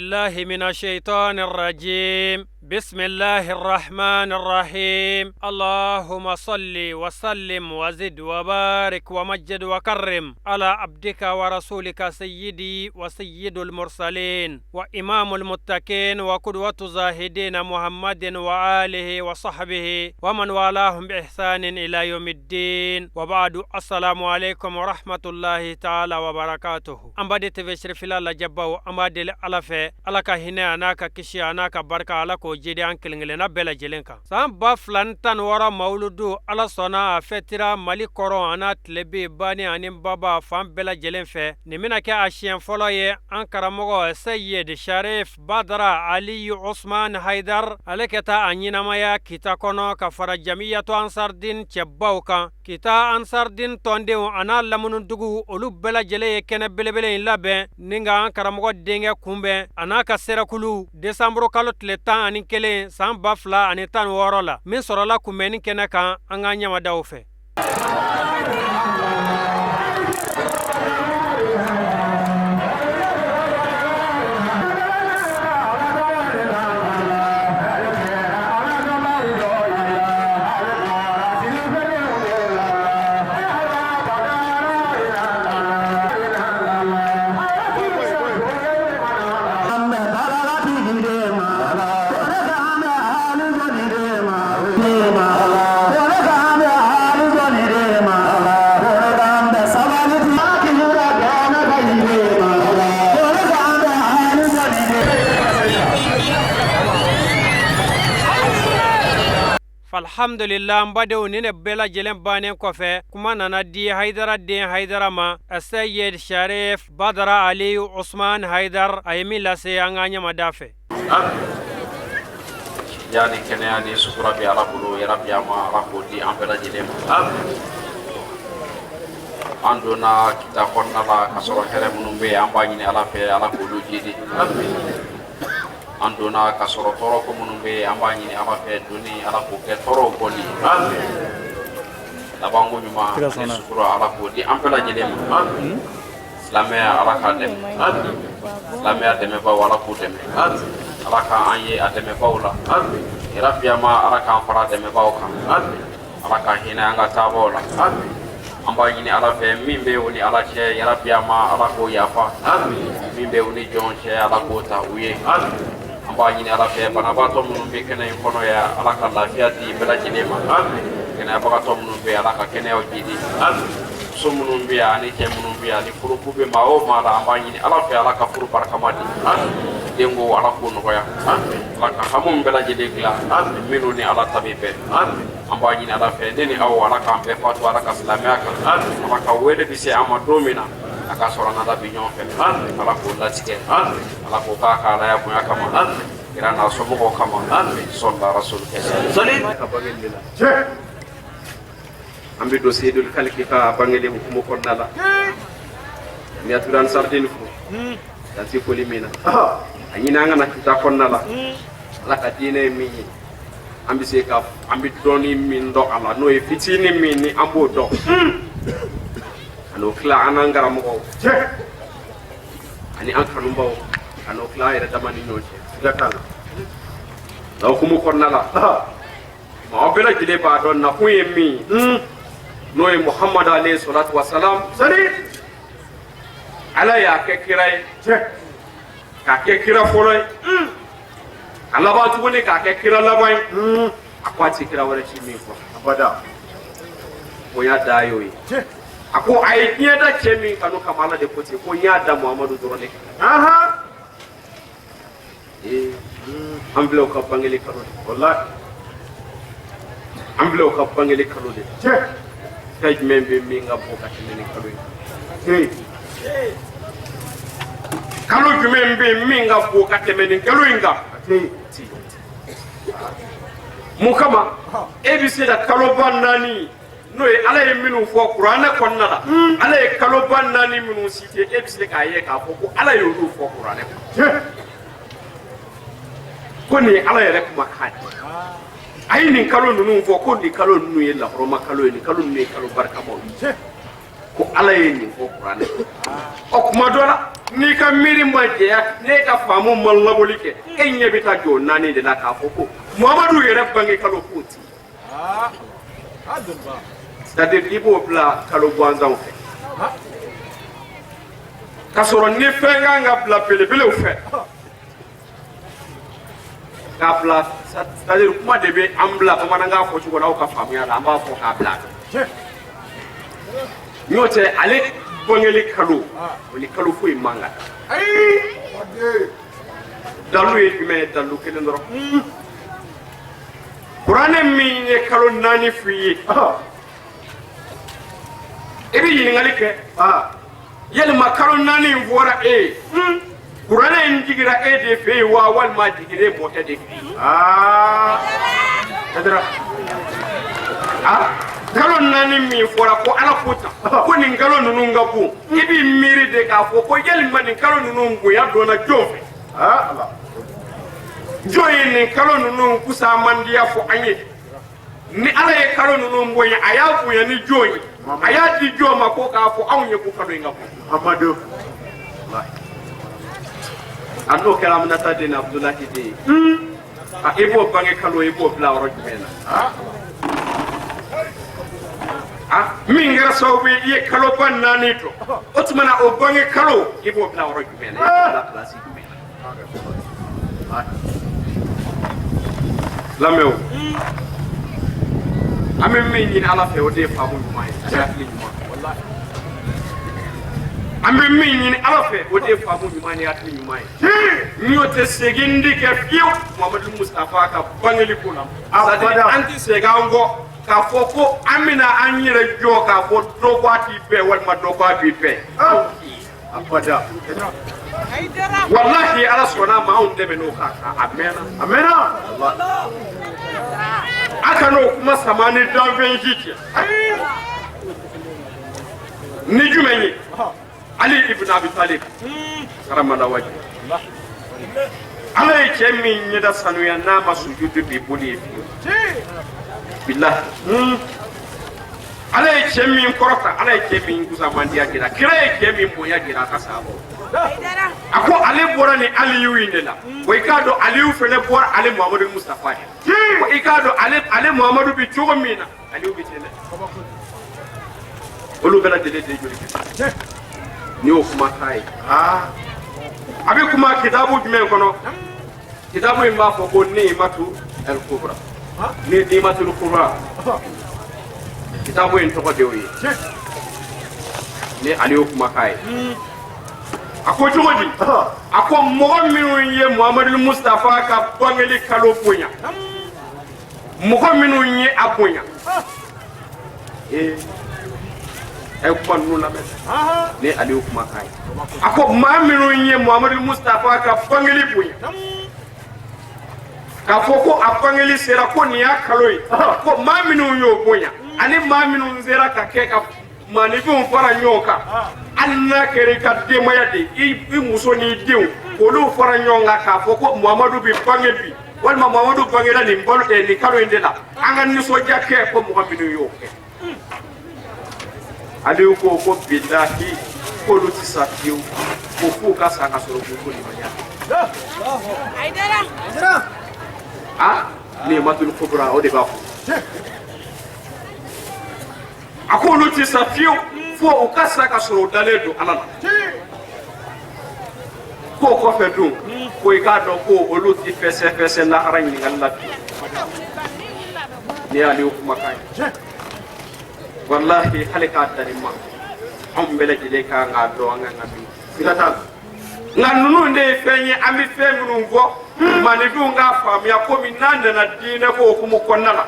بالله من الشيطان الرجيم بسم الله الرحمن الرحيم اللهم صل وسلم وزد وبارك ومجد وكرم على عبدك ورسولك سيدي وسيد المرسلين وإمام المتقين وقدوة زاهدين محمد وآله وصحبه ومن والاهم بإحسان إلى يوم الدين وبعد السلام عليكم ورحمة الله تعالى وبركاته An baden TV Serifila lajɛbaw, an b'a deli Ala fɛ, Ala ka hinɛ a n'a ka kisi a n'a ka barika, Ala k'o jidi an kelen kelenna bɛɛ lajɛlen kan. San 2016 mawuludu, Ala sɔnna a fɛtira Mali kɔrɔn a n'a tilebin, bani ani baba, fan bɛɛ lajɛlen fɛ. Nin bɛna kɛ a siɲɛ fɔlɔ ye an karamɔgɔ Seyid Sharif Badara Aliyu Usman Haidar ale kɛ taa a ɲɛnamaya Kita kɔnɔ ka fara Jamiyatu Ansardin cɛbaw kan. Kita Ansardin tɔndenw a n'a lamunudugu, olu bɛɛ lajɛlen ye kɛnɛ belebele in labɛn ni ka an karamɔgɔ denkɛ kunbɛn a n'a ka sɛrɛkulu desanburu kalo tile 11 san 2016 la. Min sɔrɔla kunbɛnni kɛnɛ kan, an ka ɲamadaw fɛ. Alhamdulillah, n badenw, ni ne bɛɛ lajɛlen bannen kɔfɛ, kuma nana di Hayidara den Hayidara ma, Seyid Sharif Badara Aliyu Usman Haidar. A ye min lase, an ka ɲamada fɛ. Ya ni kɛnɛya ni sutura bɛ Ala bolo, yarabi a ma Ala k'o di an bɛɛ lajɛlen ma. An donna Kita kɔnɔna la ka sɔrɔ hɛrɛ minnu bɛ yen, an b'a ɲini Ala fɛ, Ala k'olu jidi. An donna ka sɔrɔ tɔɔrɔ ko minnu bɛ yen, an b'a ɲini Ala fɛ, donni Ala k'o kɛ tɔɔrɔw bɔli ye. Labanko ɲuman ani sutura, Ala k'o di an bɛɛ lajɛlen ma. Silamɛya, Ala k'a dɛmɛ. Silamɛya dɛmɛbaw, Ala k'u dɛmɛ. Ala k'an ye a dɛmɛbaw la. Yarabiyama, Ala k'an fara dɛmɛbaw kan. Ala ka hinɛ an ka taabaw la. An b'a ɲini Ala fɛ, min bɛ o ni Ala cɛ, yarabiyama, Ala k'o yafa. Min bɛ u ni jɔn cɛ, Ala k'o ta u ye. An b'a ɲini Ala fɛ, banabaatɔ minnu bɛ kɛnɛ in kɔnɔ yan, Ala ka lafiya di bɛɛ lajɛlen ma. Kɛnɛyabagatɔ minnu bɛ yen, Ala ka kɛnɛyaw jidi. Muso minnu bɛ yan ani cɛ minnu bɛ yan, ni furuku bɛ maa o maa la, an b'a ɲini Ala fɛ, Ala ka furu barikama di. Denko, Ala k'o nɔgɔya. Ala ka hamiw bɛɛ lajɛlen dilan, minnu ni Ala ta bɛ bɛn. An b'a ɲini Ala fɛ, ne ni aw, Ala k'an bɛɛ fatu Ala ka silamɛya kan. Ala ka wele bɛ se an ma don min na, a ka sɔrɔ n'Ala bɛ ɲɔgɔn fɛ. Ala k'o latigɛ, Ala k'o k'a ka Alaya bonya kama, kira n'a somɔgɔw kama, sɔla rasul kɛ. Ka bangeli de la, an bɛ don Seyidul Kaliki ka bangeli hukumu kɔnɔna la. Jamiyatu Ansardin fo dan tɛ foli min na. A ɲini an kana Kita kɔnɔna la. Ala ka diinɛ ye min ye, an bɛ se ka an bɛ dɔɔni min dɔn a la, n'o ye fitinin min ni an b'o dɔn, a n'o tila an n'an karamɔgɔw ani an kanubaw, a n'o tila an yɛrɛ dama ni ɲɔgɔn cɛ. Siga t'a la. O hukumu kɔnɔna la, maa bɛɛ lajɛlen b'a dɔn nakun ye min ye, n'o ye Muhamadu alayhi salatu wa salam. Ala y'a kɛ kira ye, k'a kɛ kira fɔlɔ ye, a laban tuguni k'a kɛ kira laban ye. A ko a ti kira wɛrɛ ci min kɔ abada. Bonya da y'o ye. A ko a ye diɲɛ da cɛ min kanu kama, Ala de ko ten ko n y'a da Muhamadu dɔrɔn de kama. Ee, an filɛ o ka bangeli kalo de. Wallahi. An filɛ o ka bangeli kalo de. Fɛn jumɛn bɛ min ka bon ka tɛmɛ nin kalo ye? Kalo jumɛn bɛ min ka bon ka tɛmɛ nin kalo in kan? Mun kama e bɛ se ka kaloba naani, n'o ye Ala ye minnu fɔ kuranɛ kɔnɔna la, Ala ye kaloba naani minnu cité, e bɛ se k'a ye k'a fɔ ko Ala y'olu fɔ kuranɛ kɔnɔ, ko nin ye Ala yɛrɛ kumakan ye? A ye nin kalo ninnu fɔ ko nin kalo ninnu ye lahɔrɔma kalo ye, nin kalo ninnu ye kalo barikamaw ye, ko Ala ye nin fɔ kuranɛ kɔnɔ. Ɔ, kuma dɔ la N'i ka miiri ma jɛya, n'e ka faamu ma labɔli kɛ, e ɲɛ bɛ taa jɔ naani de la k'a fɔ ko Muhamadu yɛrɛ bange kalo k'o ti. C'est à dire i b'o bila kalo gansanw fɛ, k'a sɔrɔ ni fɛn kan ka bila belebelew fɛ k'a bila. C'est à dire kuma de bɛ an bila bamanankan fɔcogo la, aw ka faamuya la, an b'a fɔ k'a bila. N'o tɛ, ale bangeli kalo, o ni kalo foyi man kan. Dalu ye jumɛn ye? Dalu kelen dɔrɔn. Kuranɛ min ye kalo 4 f'i ye, i bɛ ɲininkali kɛ: yalima kalo 4 in fɔra e ye, kuranɛ in jigira e de fɛ yen wa, walima a jigira e mɔkɛ de fɛ yen? Aa, kalo 4 min fɔra ko Ala ko tan ko nin kalo ninnu ka bon, i b'i miiri de k'a fɔ ko yalima nin kalo ninnu bonya dɔnna jɔn fɛ? Jɔn ye nin kalo ninnu kusamandiya fɔ an ye? Ni Ala ye kalo ninnu bonya, a y'a bonya ni jɔn ye? A y'a di jɔn ma ko k'a fɔ anw ye ko kalo in ka bon? Muhammadu. A n'o kɛra Aminata den ni Abudulayi den ye, a i b'o bange kalo, i b'o bila yɔrɔ jumɛn na? A min kɛra sababu ye i ye kaloba 4 dɔn, o tuma na o bange kalo, i b'o bila yɔrɔ jumɛn na? I b'o bila pilasi jumɛn na? Lamɛn o, an bɛ min ɲini Ala fɛ, o de ye faamu ɲuman ye ani hakili ɲuman. An bɛ min ɲini Ala fɛ, o de ye faamu ɲuman ni hakili ɲuman ye. N'o tɛ, segin ti kɛ fiyewu Muhamadu Mustafa ka bangeli ko la. C'est-à-dire an tɛ segin an kɔ k'a fɔ ko an bɛna an yɛrɛ jɔ k'a fɔ dɔ ko a t'i bɛn walima dɔ ko a b'i bɛn. Abada. Walahi, Ala sɔnna a ma, anw dɛmɛ n'o kan a mɛnna. A mɛnna. A kan'o kuma sama ni danfɛn si cɛ. Ni jumɛn ye? Ali ibn Abi Talib karamala waji. Ala ye cɛ min ɲɛda sanuya n'a ma sujudu bi boli ye fiyewu, bilahi. Ala ye cɛ min kɔrɔta, Ala ye cɛ min kusamandiya jira, kira ye cɛ min bonya jira a ka sahabaw. A ko ale bɔra ni Aliyu in de la wa, i k'a dɔn Aliyu fɛnɛ bɔra ale Muhamadu Mustafa de wa, i k'a dɔn ale Muhamadu bi cogo min na, Aliyu bi ten dɛ. Olu bɛɛ lajɛlen de ye joli kɛ. N'i y'o kuma k'a ye, a bɛ kuma kitabu jumɛn kɔnɔ? Kitabu in b'a fɔ ko Ni'matu al-Kubra, ni Ni'matul Kubra, kitabu in tɔgɔ de y'o ye. Ni ale y'o kuma k'a ye, a ko cogo di? A ko mɔgɔ minnu ye Muhamadu Mustafa ka bangeli kalo bonya, mɔgɔ minnu ye a bonya, ee, a ye kuma ninnu lamɛn. Ni ale y'o kuma k'a ye, a ko maa minnu ye Muhamadu Mustafa ka bangeli bonya, k'a fɔ ko a bangeli sera ko nin y'a kalo ye, ko maa minnu y'o bonya ani maa minnu sera ka kɛ ka maaninfinw fara ɲɔgɔn kan, hali n'a kɛra i ka denbaya de, i muso n'i denw, k'olu fara ɲɔgɔn kan k'a fɔ ko Muhamadu bɛ bange bi, walima Muhamadu bangera nin balo nin kalo in de la, an ka nisɔndiya kɛ, ko mɔgɔ minnu y'o kɛ, Aliyu ko ko bilahi, k'olu tɛ sa fiyewu, ko f'u ka sa ka sɔrɔ k'u ko limaniya. A Ni'matul Kubra, o de b'a fɔ. A ko olu tɛ sa fiyewu fo u ka sa ka sɔrɔ u dalen don Ala la. K'o kɔfɛ dun, ko i k'a dɔn ko olu tɛ fɛsɛ fɛsɛ lahara ɲininkali la fiyewu. Ni y'ale y'o kumakan ye, walahi, hali k'a dan nin ma, anw bɛɛ lajɛlen kan k'a dɔn an kan ka min. Siga t'a la. Nka ninnu de ye fɛn ye, an bɛ fɛn minnu fɔ maaninfinw k'a faamuya, komi n'a nana diinɛ ko hukumu kɔnɔna la,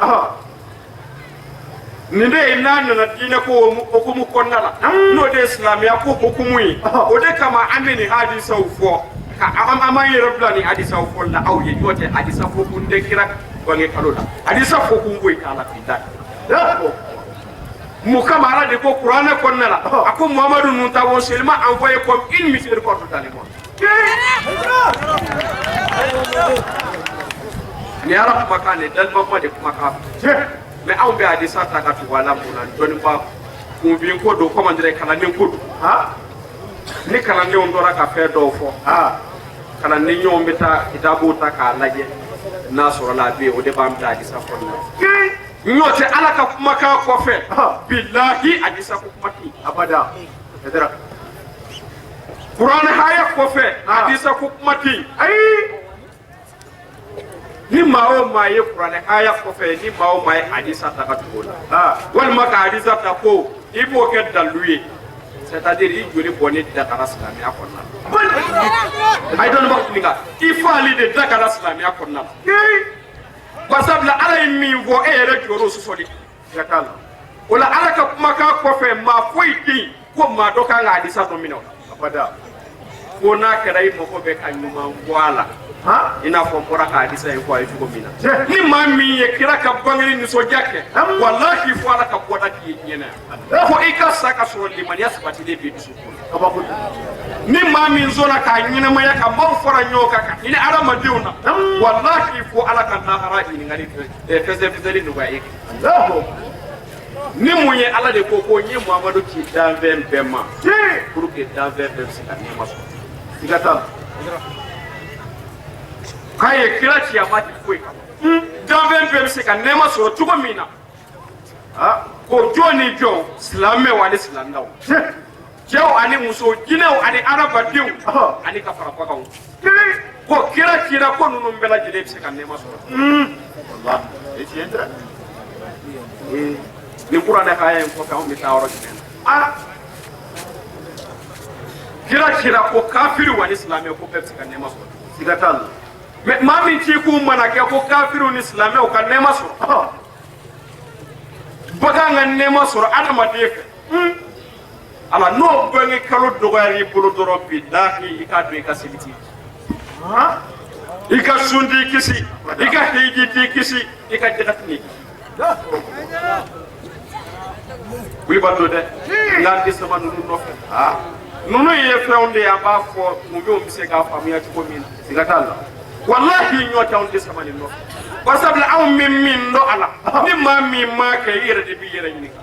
nin de ye n'a nana diinɛ ko hukumu kɔnɔna la, n'o de ye silamɛya ko hukumu ye. O de kama an bɛ nin hadisaw fɔ ka an b'an yɛrɛ bila nin hadisaw fɔli la aw ye. N'o tɛ, hadisa fɔ kun tɛ kira bange kalo la, hadisa fɔ kun foyi t'a la bi da. Mun kama? Ala de ko kuranɛ kɔnɔna la, a ko Muhamadu, nous t'avons seulement envoyé comme une miséricorde dans le monde. Nin ye Ala kumakan de, dalibama de kumakan. Mais anw bɛ hadisa ta ka tugu a la mun na? Dɔnniba kunfin ko don, comment dirais, kalanden ko don. Ni kalandenw tora ka fɛn dɔw fɔ, kalanden ɲɔgɔn bɛ taa kitabuw ta k'a lajɛ n'a sɔrɔla a bɛ yen, o de b'an bila hadisa kɔnɔna na. N'o tɛ Ala ka kumakan kɔfɛ, bilahi hadisa ko kuma tɛ yen. Abada. Haidara. Kuranɛ haya kɔfɛ, hadisa ko kuma tɛ yen. Ayi, ni maa o maa ye kuranɛ haya kɔfɛ, ni maa o maa ye hadisa ta ka tugu o la, walima ka hadisa ta ko i b'o kɛ dalilu ye, c'est à dire i joli bɔnni dagara silamɛya kɔnɔna la. A ye dɔnnibagaw ɲininka, i faali de dagara silamɛya kɔnɔna la, barisabula Ala ye min fɔ, e yɛrɛ jɔr'o sɔsɔli. Siga t'a la. O la Ala ka kumakan kɔfɛ, maa foyi tɛ yen ko maa dɔ kan ka hadisa dɔ minɛ o la. Abada. Ko n'a kɛra i mago bɛ ka ɲuman bɔ a la, i n'a fɔ n bɔra ka hadisa in fɔ a ye cogo min na, ni maa min ye kira ka bangeli nisɔndiya kɛ, walahi fo Ala ka bɔda k'i ye diɲɛ na yan, ko i ka sa ka sɔrɔ limaniya sabatilen b'i dusukun na. Kabako. Ni maa min sɔnna k'a ɲɛnamaya ka maaw fara ɲɔgɔn kan ka hinɛ adamadenw na, walahi fo Ala ka lahara ɲininkali fɛsɛfɛsɛli nɔgɔya e kan. Allahu. Ni mun ye, Ala de ko ko n ye Muhamadu ci danfɛn bɛɛ ma pour que danfɛn bɛɛ bɛ se ka nɛɛma sɔrɔ. Siga t'a la. K'a ye kira ci, a ma di foyi kama, danfɛn bɛɛ bɛ se ka nɛɛma sɔrɔ cogo min na, ko jɔn ni jɔn, silamɛw ani silamɛw, cɛw ani musow, jinɛw ani adamadenw, ani ka fara baganw, ko kira cira ko ninnu bɛɛ lajɛlen bɛ se ka nɛɛma sɔrɔ. Wallahi. E tiɲɛ tɛ. Nin kuranɛ haya in kɔfɛ, anw bɛ taa yɔrɔ jumɛn na? Kira cira ko kafiriw ani silamɛw, ko bɛɛ bɛ se ka nɛɛma sɔrɔ. Siga t'a la. Mais maa min ci k'u mana kɛ ko kafiriw ni silamɛw ka nɛɛma sɔrɔ, bagan ka nɛɛma sɔrɔ adamaden fɛ, ala n'o bange kalo dɔgɔyara i bolo dɔrɔn, bilahi i k'a dɔn i ka seli t'i kisi, i ka sun t'i kisi, i ka hiji t'i kisi, i ka jaka t'i kisi. Wulibali don dɛ, nka an tɛ sama ninnu nɔfɛ. Ninnu ye fɛnw de ye, an b'a fɔ mundenw bɛ se k'a faamuya cogo min na. Siga t'a la. Walahi ɲɔ tɛ, anw tɛ sama nin nɔfɛ, barisabula anw bɛ min dɔn a la, ni maa min m'a kɛ, i yɛrɛ de b'i yɛrɛ ɲininka.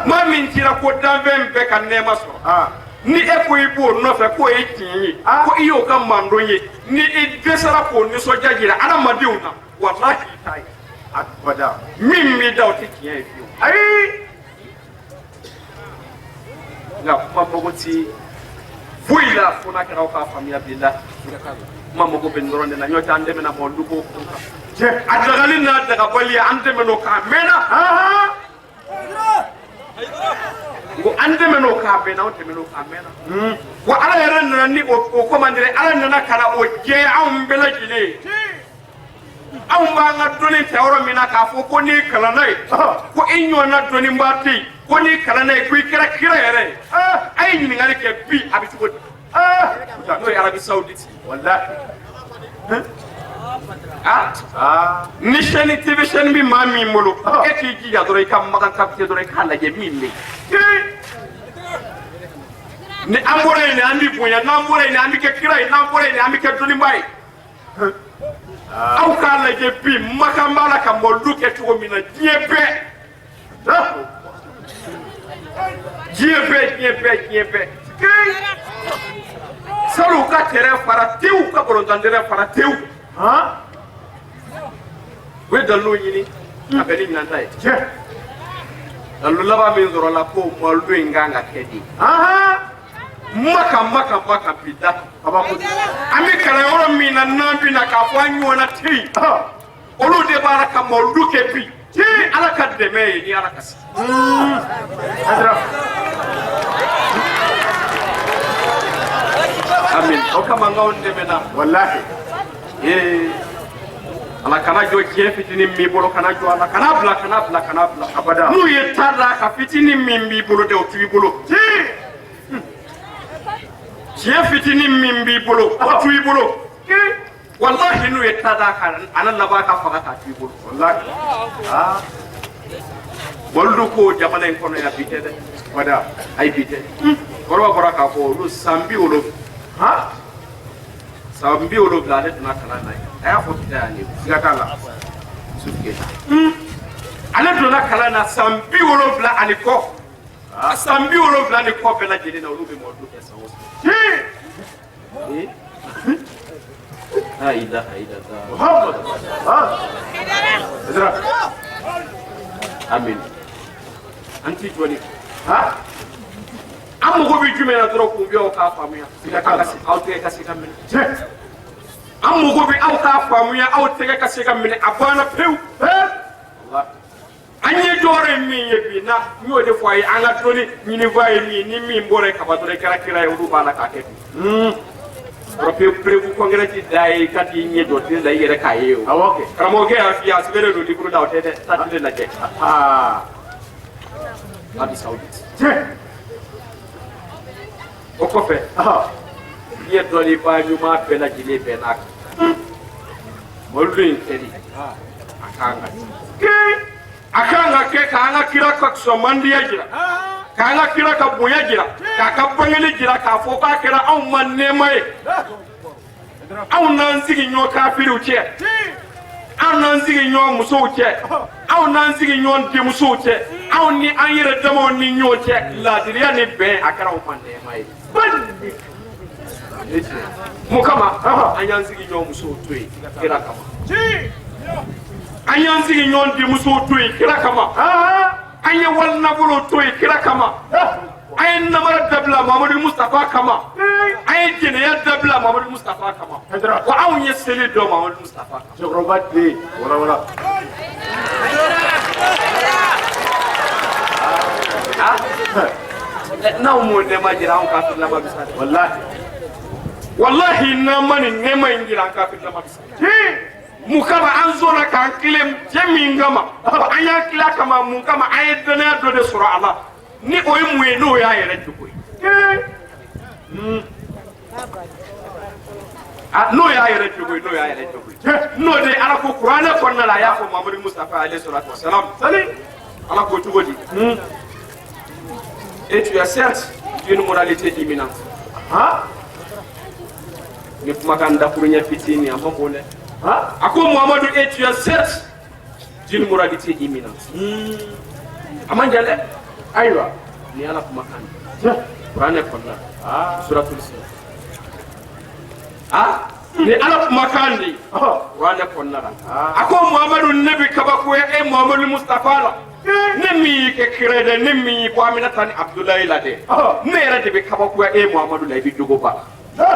Maa min cira ko danfɛn bɛɛ ka nɛɛma sɔrɔ, ni e ko i b'o nɔfɛ k'o ye tiɲɛ ye, ko i y'o ka mandon ye, ni i dɛsɛra k'o nisɔndiya jira adamadenw na, walahi i t'a ye. Abada. Min b'i da, o tɛ tiɲɛ ye fiyewu. Ayi. Nka kuma mago ti foyi la fo n'a kɛra aw k'a faamuya. Bilahi kuma mago bɛ nin dɔrɔn de la, n'o tɛ an dɛmɛna mɔlu ko kun kan. A dagali n'a dagabaliya, an dɛmɛn'o kan a mɛnna. N ko an dɛmɛn'o kan a mɛnna, anw dɛmɛn'o kan a mɛnna. Wa Ala yɛrɛ nana ni o comment dire, Ala nana ka na o jɛya anw bɛɛ lajɛlen ye. Anw b'an ka dɔnni ta yɔrɔ min na k'a fɔ ko n'i kalanna yen, ko i ɲɔgɔnna dɔnnibaa tɛ yen, ko n'i kalanna yen, ko i kɛra kira yɛrɛ ye. A ye ɲininkali kɛ bi, a bɛ cogo di? N'o ye Arabie Saoudite. Wallahi. Ni chaîne TV chaîne bɛ maa min bolo, e k'i jija dɔrɔn i ka Makan capter dɔrɔn, i k'a lajɛ min bɛ yen. Ni an bɔra yen, an bɛ bonya, n'an bɔra yen, an bɛ kɛ kira ye, n'an bɔra yen, an bɛ kɛ dɔnnibaa ye. Aw k'a lajɛ bi, Makan b'a la ka mɔlidu kɛ cogo min na, diɲɛ bɛɛ, diɲɛ bɛɛ, diɲɛ bɛɛ, diɲɛ bɛɛ. Sal'u ka terrain fara tewu, ka balontan terrain fara tewu. U ye dalilu ɲini ka bɛn ni ɲinan ta ye. Dalilu laban min sɔrɔla, ko mɔlidu in kan ka kɛ de Maka, Maka, Maka, bilahi. An bɛ kalan yɔrɔ min na, n'an bɛ na k'a fɔ an ɲɔgɔnna tɛ yen, olu de b'a la ka mɔlidu kɛ bi ni Ala ka dɛmɛ ye, ni Ala ka se. Amin. O kama n k'anw dɛmɛna. Wallahi. Ee Ala, kana jɔ diɲɛ fitinin b'i bolo, kana jɔ a la, kana bila, kana bila, kana bila. Abada. N'u ye ta d'a kan, fitinin min b'i bolo dɛ, o t'u bolo. Diɲɛ fitinin min b'i bolo, o t'u bolo. Wallahi n'u ye ta d'a kan, a na laban ka faga k'a t'u bolo. Wallahi. Mɔlidu ko jamana in kɔnɔ yan bi tɛ dɛ. Abada. Ayi, bi tɛ. Kɔrɔba bɔra k'a fɔ olu san 70. San 70 ale donna kalan na yen. A y'a fɔ bi tɛ yan de. Siga t'a la. Sufu Keyita. Ale donna kalan na san 70 ani kɔ. A san 70 ni kɔ bɛɛ lajɛlen na, olu bɛ mɔdu kɛ san o san. La ilaha illallah. Muhammad. Amin. An ti jɔ ni. An mago bɛ jumɛn na dɔrɔn k'u bɛ aw k'a faamuya. Aw tɛgɛ ka se ka minɛ. An mago bɛ aw k'a faamuya, aw tɛgɛ ka se ka minɛ, a banna pewu. An ye jɔyɔrɔ ye min ye bi, na n y'o de fɔ a ye, an ka dɔnni ɲinibaa ye min ni min bɔra yen kaban dɔrɔn i kɛra kira ye, olu b'a la k'a kɛ bi. Preuve concrète da ye i ka t'i ɲɛ jɔ tile la i yɛrɛ k'a ye o. Awɔ kɛ. Karamɔgɔkɛ y'a f'i ye, a sɛbɛnnen don livre la, o tɛ dɛ, taa tile lajɛ. Arabie Saoudite. O kɔfɛ, diɲɛ dɔnnibaa ɲuman bɛɛ lajɛlen bɛn n'a kan. Mawuludu in kɛli, a kan ka kɛ. A kan ka kɛ k'an ka kira ka sɔnmandiya jira, k'an ka kira ka bonya jira, k'a ka bangeli jira, k'a fɔ k'a kɛra anw ma nɛɛma ye. Anw n'an sigi ɲɔgɔn kafiriw cɛ, anw n'an sigi ɲɔgɔn musow cɛ, anw n'an sigi ɲɔgɔn denmusow cɛ, anw ni an yɛrɛ damaw ni ɲɔgɔn cɛ, laadiriya ni bɛn, a kɛra anw ma nɛɛma ye. Mun kama an y'an sigi ɲɔgɔn musow to yen kira kama, an y'an sigi ɲɔgɔn denmusow to yen kira kama, an ye wali nafolo to yen kira kama, an ye namara dabila Mamadu Mustafa kama, an ye jɛnɛya dabila Mamadu Mustafa kama, wa anw ye seli dɔn Mamadu Mustafa kama. Cɛkɔrɔba den wala wala. N'anw m'o nɛɛma jira, anw kafirilama bɛ sa dɛ. Walahi. Walahi, n'an ma nin nɛɛma in jira, an kafirilama bɛ sa. Mun kama an sɔnna k'an tilen cɛ min kama, an y'an tila kama, mun kama an ye dɔnniya dɔ de sɔrɔ a la, ni o ye mun ye, n'o y'a yɛrɛ jogo ye. N'o y'a yɛrɛ jogo ye, n'o y'a yɛrɛ jogo ye, n'o de ye Ala ko kuranɛ kɔnɔna la, a y'a fɔ Mamadu Mustafa alayhi salatu wasalam, Ala ko cogo di? Et tu as certes une moralité imminente. Ni kumakan dakuruɲɛ fitinin, a ma bon dɛ. A ko Muhamadu, et tu as certes d'une moralité imminente. A man jan dɛ. Ayiwa, ni Ala kumakan ye kuranɛ kɔnɔna la, suratul Isra. Ni Ala kumakan de ye kuranɛ kɔnɔna la. A ko Muhamadu, ne bɛ kabakoya e Muhamadu Mustafa la. Ne min y'i kɛ kira ye dɛ, ne min y'i bɔ Aminata ni Abudulayi la dɛ, ne yɛrɛ de bɛ kabakoya e Muhamadu la, i bɛ jogo ba la.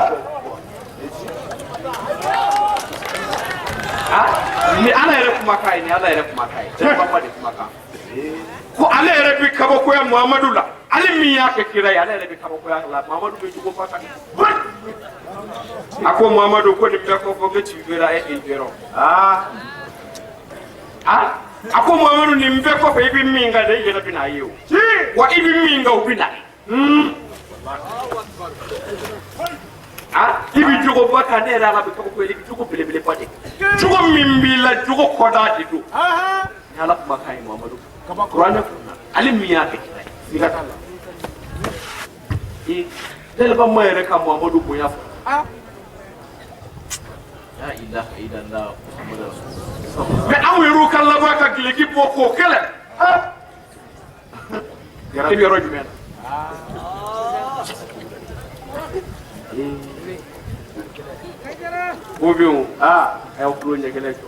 Ni Ala yɛrɛ kumakan ye, ni Ala yɛrɛ kumakan ye, Jɛnɛba de kumakan. Ko ale yɛrɛ bɛ kabakoya Muhamadu la, ale min y'a kɛ kira ye, ale yɛrɛ bɛ kabakoya la, Muhamadu bɛ jogo ba kan. A ko Muhamadu, ko nin bɛɛ kɔfɛ, que tu verras et ils verront. A ko Muhamadu, nin bɛɛ kɔfɛ, i bɛ min kan dɛ, i yɛrɛ bɛ n'a ye o. Wa i bɛ min kan, o bɛ na ye. I bɛ jogo ba kan, ne yɛrɛ Ala bɛ kabako ye, i bɛ jogo belebeleba de kɛ. Jogo min b'i la, jogo kɔda de don. Ni Ala kumakan ye Muhamadu, kuranɛ kɔnɔna, ale min y'a kɛ kira ye, siga t'a la. Tɛliba ma yɛrɛ ka Muhamadu bonya fɔ. La ilaha illallah Muhammadu Rasulullah. Mais anw yɛrɛw ka laban ka gileki bɔ k'o kɛlɛ. I bɛ yɔrɔ jumɛn na? O bɛ yen o. A y'aw tulo ɲɛ kelen jɔ.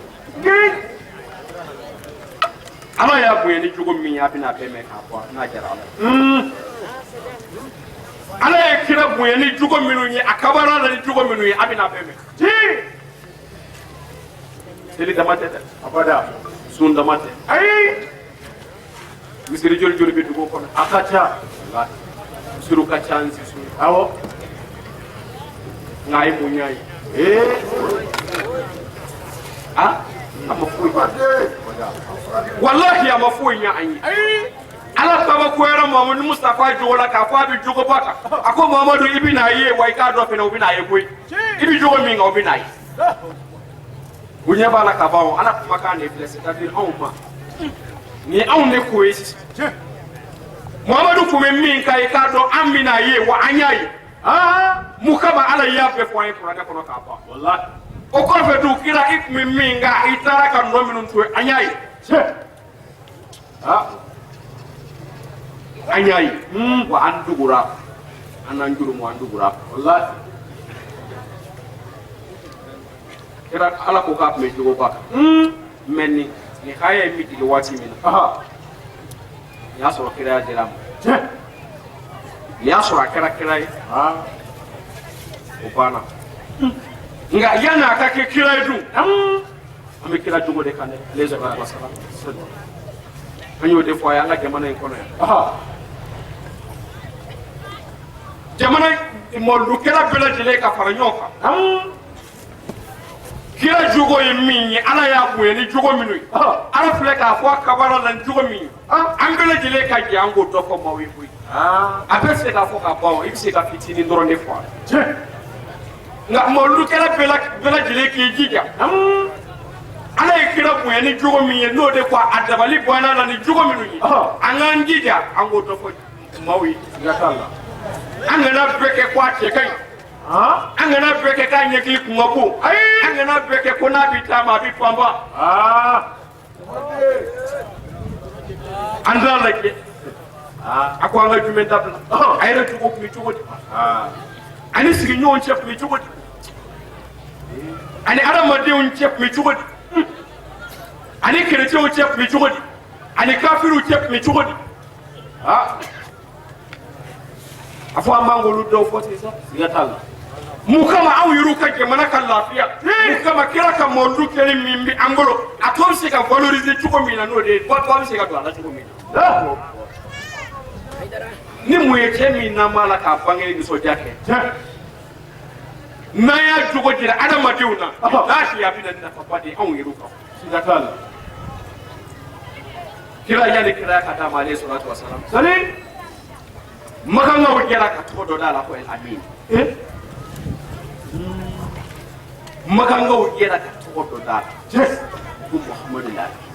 Ala y'a bonya ni jogo min ye, a bɛna a bɛɛ mɛn k'a bɔ n'a jara Ala ye. Ala ye kira bonya ni jogo minnu ye, a kabara la ni jogo minnu ye, a bɛna a bɛɛ mɛn. Seli dama tɛ dɛ. Abada. Sun dama tɛ. Ayi. Misiri joli joli bɛ dugu kɔnɔ? A ka ca. Misiriw ka ca ni sisu ye. Awɔ. Nka a ye mun ɲ'a ye? A ma foyi ɲa. Walahi, a ma foyi ɲa an ye. Ala kabakoyara Muhamadu Mustafa jogo la k'a fɔ a bɛ jogoba kan. A ko Muhamadu, i bɛ n'a ye wa, i k'a dɔn fɛnɛ, o bɛ n'a ye koyi. I bɛ jogo min kan, o bɛ n'a ye. U ɲɛ b'a la ka ban o. Ala kumakan de filɛ, c'est à dire anw ma. Nin ye anw de ko ye sisan. Muhamadu kun bɛ min kan, i k'a dɔn an bɛ n'a ye wa, an y'a ye. Mun kama Ala y'a bɛɛ fɔ an ye kuranɛ kɔnɔ k'a ban. Walahi. O kɔfɛ dun, kira, i kun bɛ min kan, i taara ka nɔ minnu to yen, an y'a ye. An y'a ye wa an dugura an n'an jurumu an dugura Wallahi. Kira ala ko k'a tun bɛ jogoba kan mɛ nin haya ye min jigin waati min na nin y'a sɔrɔ kiraya dira a ma nin y'a sɔrɔ a kɛra kira ye o banna nka yanni a ka kɛ kira ye dun an bɛ kira jogo de kan dɛ alayhi salatu wa salam an y'o de fɔ a ye an ka jamana in kɔnɔ yan jamana mɔlukɛla bɛɛ lajɛlen ka fara ɲɔgɔn kan kira jogo ye min ye ala y'a bonya ni jogo minnu ye ala filɛ k'a fɔ a kabara la ni jogo min ye an bɛɛ lajɛlen ka jɛ an k'o dɔ fɔ maaw ye koyi a bɛɛ tɛ se k'a fɔ ka ban o i bɛ se ka fitinin dɔrɔn de fɔ a la nka mɔlukɛla bɛɛ lajɛlen k'i jija ala ye kira bonya ni jogo min ye n'o de ko a dabali banna la ni jogo minnu ye an k'an jija an k'o dɔ fɔ maaw ye an kana bɛɛ kɛ ko a cɛ ka ɲi an kana bɛɛ kɛ k'a ɲɛkili kun ka bon an kana bɛɛ kɛ ko n'a bɛ taama a bɛ panpan an t'a lajɛ a ko an ka jumɛn dabila a yɛrɛ jogo tun bɛ cogo di ani sigiɲɔgɔn cɛ tun bɛ cogo di ani adamadenw cɛ tun bɛ cogo di ani kerecɛnw cɛ tun bɛ cogo di ani kafiriw cɛ tun bɛ cogo di a fɔ an b'an k'olu dɔw fɔ sisan Siga t'a la. mun kama anw yɛrɛw ka jamana ka lafiya mun kama kira ka mɔlu kɛli min bɛ an bolo a tɔ bɛ se ka valoriser cogo min na n'o de ye ba bɛ se ka don a la cogo min na ni mun ye cɛ min n'an b'a la k'a bange nisɔndiya kɛ n'an y'a jogo jira adamadenw na walahi a bɛ na ni nafaba de ye anw yɛrɛw kan Siga t'a la. kira yanni kiraya ka d'a ma alayhi salatu wa salam makankaw jɛra ka tɔgɔ dɔ d'a la ko El Amin makankaw jɛra ka tɔgɔ dɔ d'a la ko Muhamadu Ladiri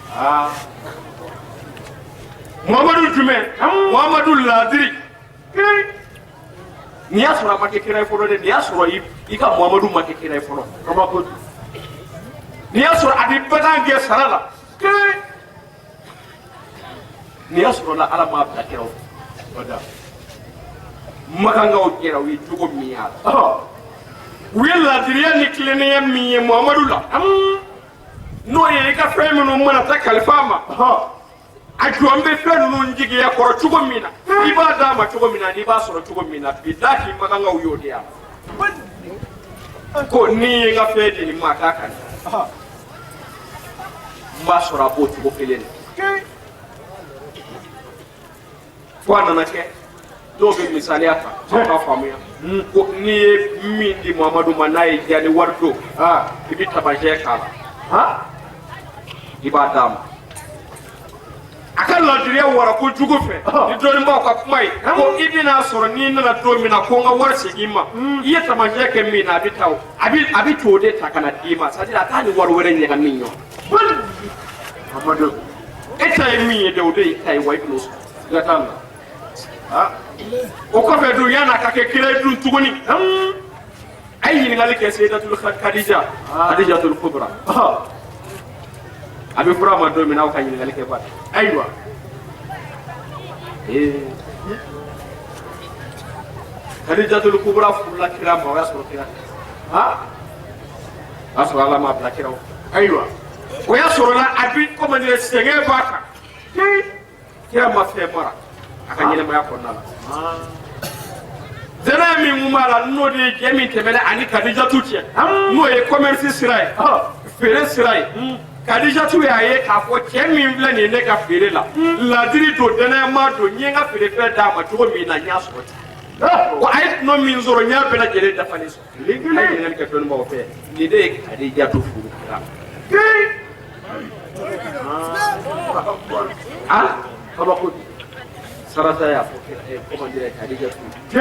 Muhamadu jumɛn Muhamadu Ladiri n'i y'a sɔrɔ a ma kɛ kira ye fɔlɔ dɛ n'i y'a sɔrɔ i ka Muhamadu ma kɛ kira ye fɔlɔ Kabako. n'i y'a sɔrɔ a bɛ bagan gɛn sara la n'i y'a sɔrɔ la ala m'a bila kira o makankaw jɛra u ye jogo min y'a la u ye ladiriya ni tilennenya min ye Muhamadu la n'o ye i ka fɛn minnu mana taa kalifa a ma a jɔn bɛ fɛn ninnu jigiya kɔrɔ cogo min na i b'a d'a ma cogo min na n'i b'a sɔrɔ cogo min na bilahi makankaw y'o de y'a la ko n'i ye n ka fɛn di nin ma k'a ka ɲi n b'a sɔrɔ a b'o cogo kelen na fo a nana kɛ dɔw bɛ misaliya ta aw k'a faamuya ko n'i ye min di Muhamadu ma n'a ye diya ni wari don i bɛ tamasiyɛn k'a la i b'a d'a ma a ka ladiriya wara kojugu fɛ ni dɔnnibaaw ka kuma ye ko i bɛna sɔrɔ n'i nana don min na ko n ka wari segin i ma i ye tamasiyɛn kɛ min na a bɛ taa o a bɛ t'o de ta ka na d'i ma c'est à dire a t'a ni wari wɛrɛ ɲagami ɲɔgɔn Muhamadu. e ta ye min ye dɛ o de y'i ta ye wa i bɛn'o sɔrɔ. Siga t'a la. O kɔfɛ dun yan'a ka kɛ kira ye dun tuguni a ye ɲininkali kɛ Seyidatul Kadija Kadijatul Kubra a bɛ fura ma don min na aw ka ɲininkali kɛ ba Ayiwa. Kadijatul Kubra furula kira ma o y'a sɔrɔ kira o y'a sɔrɔ ala m'a bila kira o Ayiwa. o y'a sɔrɔ la a bi comment dire sɛgɛn b'a kan kira ma fɛn mara a ka ɲɛnɛmaya kɔnɔna la danaya min kun b'a la n'o de ye jɛ min tɛmɛna ani Kadijatu cɛ n'o ye commerce sira ye feere sira ye Kadijatu y'a ye k'a fɔ cɛ min filɛ nin ye ne ka feere la ladiri don danayama don n ye n ka feerefɛn d'a ma cogo min na n y'a sɔrɔ ten wa a ye tɔnɔ min sɔrɔ n y'a bɛɛ lajɛlen dafalen sɔrɔ a ye ɲininkali kɛ dɔnnibaaw fɛ nin de ye Kadijatu furu kira Kabako. Sarata y'a fɔ comment dire Kadijatu ye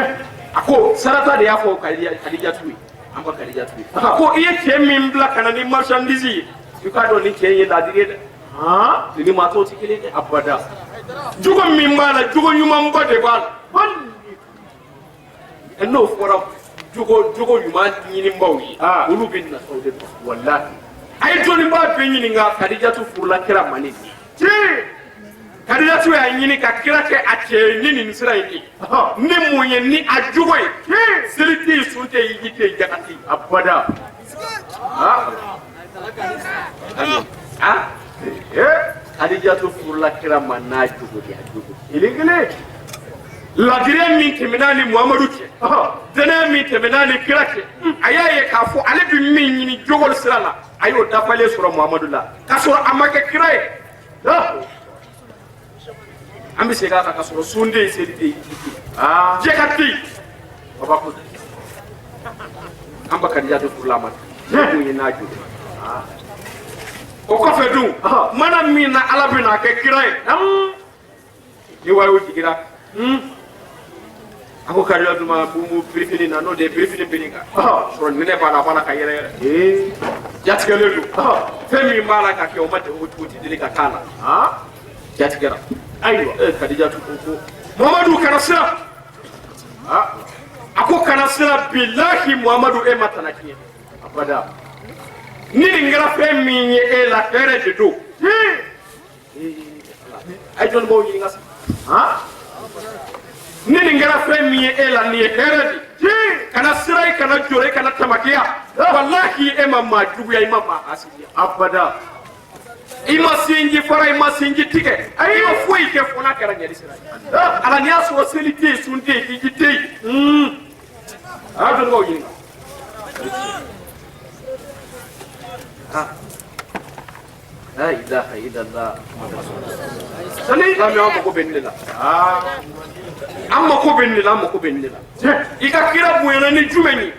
a ko Sarata de y'a fɔ Kadijatu ye an ba Kadijatu ye ko i ye cɛ min bila ka na ni marchandise ye i k'a dɔn ni cɛ in ye ladiri ye dɛ nin ni maa tɔw tɛ kelen ye dɛ Abada. jogo min b'a la jogo ɲumanba de b'a la n'o fɔra jogo ɲuman ɲinibaaw ye olu bɛ nafaw de dɔn Wallahi. a ye dɔnnibaa bɛɛ ɲininka Kadijatu furula kira ma ni nin ye. Kadijatu y'a ɲini ka kira kɛ a cɛ ye ni nin sira in de ye ni mun ye ni a jogo ye seli tɛ yen sun tɛ yen hiji tɛ yen jaka tɛ yen abada ah Kadijatu furula kira ma n'a jogo de a jogo kelen kelen ladiriya min tɛmɛna ni Muhamadu cɛ dɛnɛya min tɛmɛna ni kira cɛ a y'a ye k'a fɔ ale bɛ min ɲini jogo sira la a y'o dafalen sɔrɔ Muhamadu la k'a sɔrɔ a ma kɛ kira ye an bɛ segin a kan k'a sɔrɔ sun tɛ yen seli tɛ yen hiji tɛ yen jaka tɛ yen kabako an ba Kadijatu furula a ma mun ye n'a jogo o kɔfɛ dun mana min na Ala bɛna a kɛ kira ye ni wayo jigira a ko Kadijatu ma bumu birifini na n'o de ye birifini biri kan sɔrɔ nɛnɛ b'a la a b'a la ka yɛrɛ yɛrɛ jatigɛlen don fɛn min b'a la ka kɛ o ma o ti deli ka k'a la jatigɛra ayiwa Kadijatu ko ko Muhamadu kana siran a ko kana siran bilahi Muhamadu e ma tana tiɲɛ abada ni nin kɛra fɛn min ye e la hɛrɛ de don a ye jɔnnibaw ɲininka sa ni nin kɛra fɛn min ye e la nin ye hɛrɛ de kana siran i kana jɔrɔ i kana tamakiya walahi e ma maa juguya i ma maa hasidiya abada i ma sinji fara i ma sinji tigɛ i ma foyi kɛ fo n'a kɛra ɲɛli sira ye ala n'i y'a sɔrɔ seli tɛ yen sun tɛ yen hiji tɛ yen a y'a dɔnnibaw ɲininka la ilaha illallah sani lamɛn an mako bɛ nin de la an mako bɛ nin de la an mako bɛ nin de la i ka kira bonyana ni jumɛn ye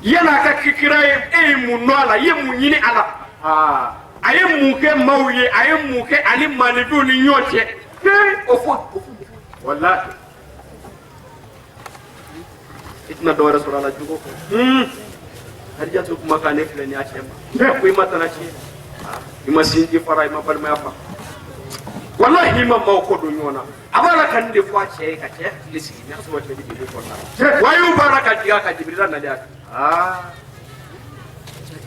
yan'a ka kɛ kira ye e ye mun dɔn a la i ye mun ɲini a la a ye mun kɛ maaw ye a ye mun kɛ ani maaninfinw ni ɲɔgɔn cɛ o fɔ walahi i tɛna dɔwɛrɛ sɔrɔ a la jogo kɔ Kadijatu kumakan ne filɛ nin y'a cɛ ma a ko i ma tana tiɲɛ i ma sinji fara i ma balimaya fa walahi i ma maaw kɔ don ɲɔgɔn na a b'a la ka nin de fɔ a cɛ ye ka cɛ hakili sigi n'a sɔrɔ cɛ bɛ degun kɔnɔna la wayu b'a la ka jigin a kan Jibirila nalen a kan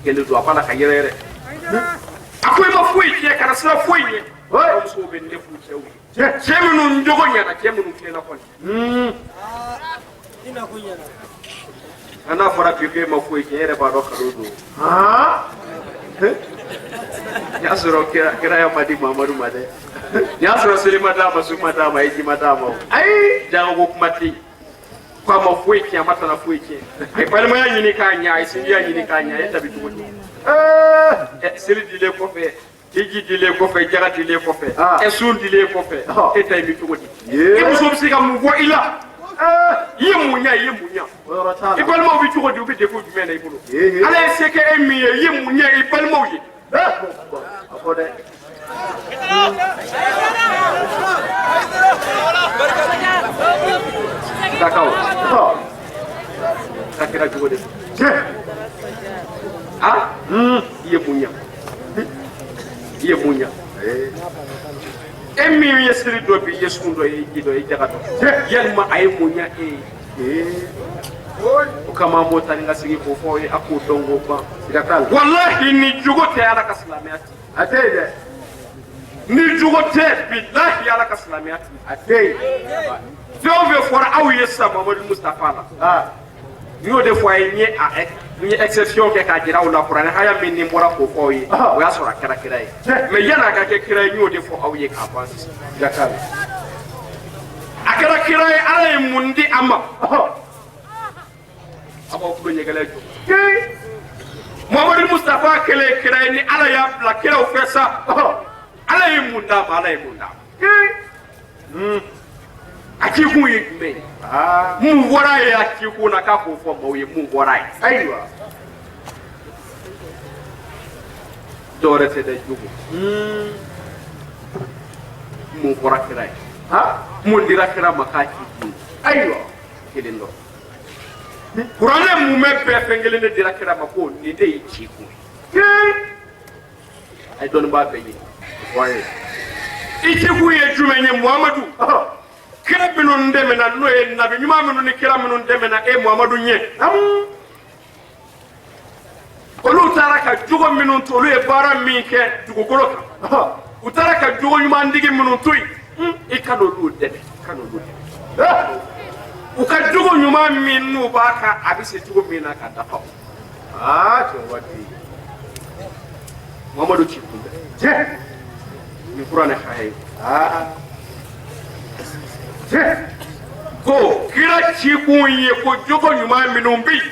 kelen don a b'a la ka yɛrɛ yɛrɛ a ko i ma foyi tiɲɛ kana siran foyi ɲɛ musow bɛ ne furu cɛw ye cɛ minnu jogo ɲɛna cɛ minnu tilenna kɔni nka n'a fɔra bi k'e ma foyi tiɲɛ e yɛrɛ b'a dɔn kalo don n y'a sɔrɔ kiraya ma di Mamadu ma dɛ n y'a sɔrɔ seli ma d'a ma sun ma d'a ma hiji ma d'a ma o ayi jango ko kuma tɛ yen ko a ma foyi tiɲɛ a ma tana foyi tiɲɛ a ye balimaya ɲini k'a ɲɛ a ye sinjiya ɲini k'a ɲɛ a ye tabi cogo di seli dilen kɔfɛ hiji dilen kɔfɛ jaga dilen kɔfɛ sun dilen kɔfɛ e ta in bɛ cogo di e muso bɛ se ka mun bɔ i la i ye mun ɲɛ i ye mun ɲɛ i balimaw bɛ cogo di u bɛ degun jumɛn na i bolo ala ye se kɛ e min ye i ye mun ɲɛ i balimaw ye a fɔ dɛ Dakaw ka kira jogo de ah i ye mun ɲɛ i ye mun ɲɛ e min ye seli dɔ bi i ye sun dɔ i ye ji dɔ i ye jaga dɔ yalima a ye mun ɲɛ e ye o kama an b'o ta ni ka segin k'o fɔ aw ye a k'o dɔn k'o ban siga t'a la walahi ni jogo tɛ ala ka silamɛya ti a tɛ yen dɛ ni jogo tɛ bilahi ala ka silamɛya ti a tɛ yen fɛn o fɛn fɔra aw ye sisan Mamadu Mustafa la n y'o de fɔ a ye n ye a n ye exception kɛ k'a jira aw la kuranɛ haya min ni n bɔra k'o fɔ aw ye o y'a sɔrɔ a kɛra kira ye mais yanni a ka kɛ kira ye n y'o de fɔ aw ye k'a ban sisan siga t'a la a kɛra kira ye ala ye mun di a ma a b'aw tulo ɲɛgɛlɛ jɔ Mamadu Mustafa kɛlen kira ye ni ala y'a bila kiraw fɛ sa ala ye mun d'a ma ala ye mun d'a ma a cikun ye jumɛn ye mun fɔra a ye a cikun na k'a k'o fɔ maaw ye mun fɔra a ye ayiwa dɔwɛrɛ tɛ dɛ jogo mun fɔra kira ye mun dira kira ma k'a cikun ye ayiwa kelen dɔrɔn kuranɛ mun bɛ bɛɛ fɛn kelen de dira kira ma ko nin de y'i cikun ye a ye dɔnnibaa bɛɛ ɲini i cikun ye jumɛn ye Muhamadu kira minnu dɛmɛna n'o ye nabi ɲuman minnu ni kira minnu dɛmɛna e Muhamadu ɲɛ olu taara ka jogo minnu to olu ye baara min kɛ dugukolo kan U taara ka jogo ɲuman digi minnu to yen, i ka n'olu dɛmɛ, i ka n'olu dɛmɛ. U ka jogo ɲuman min n'u b'a kan, a bɛ se cogo min na ka dafa. Aa, cɛ waati. Muhamadu ci kun bɛ. Tiɲɛ. Nin kuranɛ haya ye. Aa. Tiɲɛ. Ko kira ci kun ye ko jogo ɲuman minnu bɛ yen,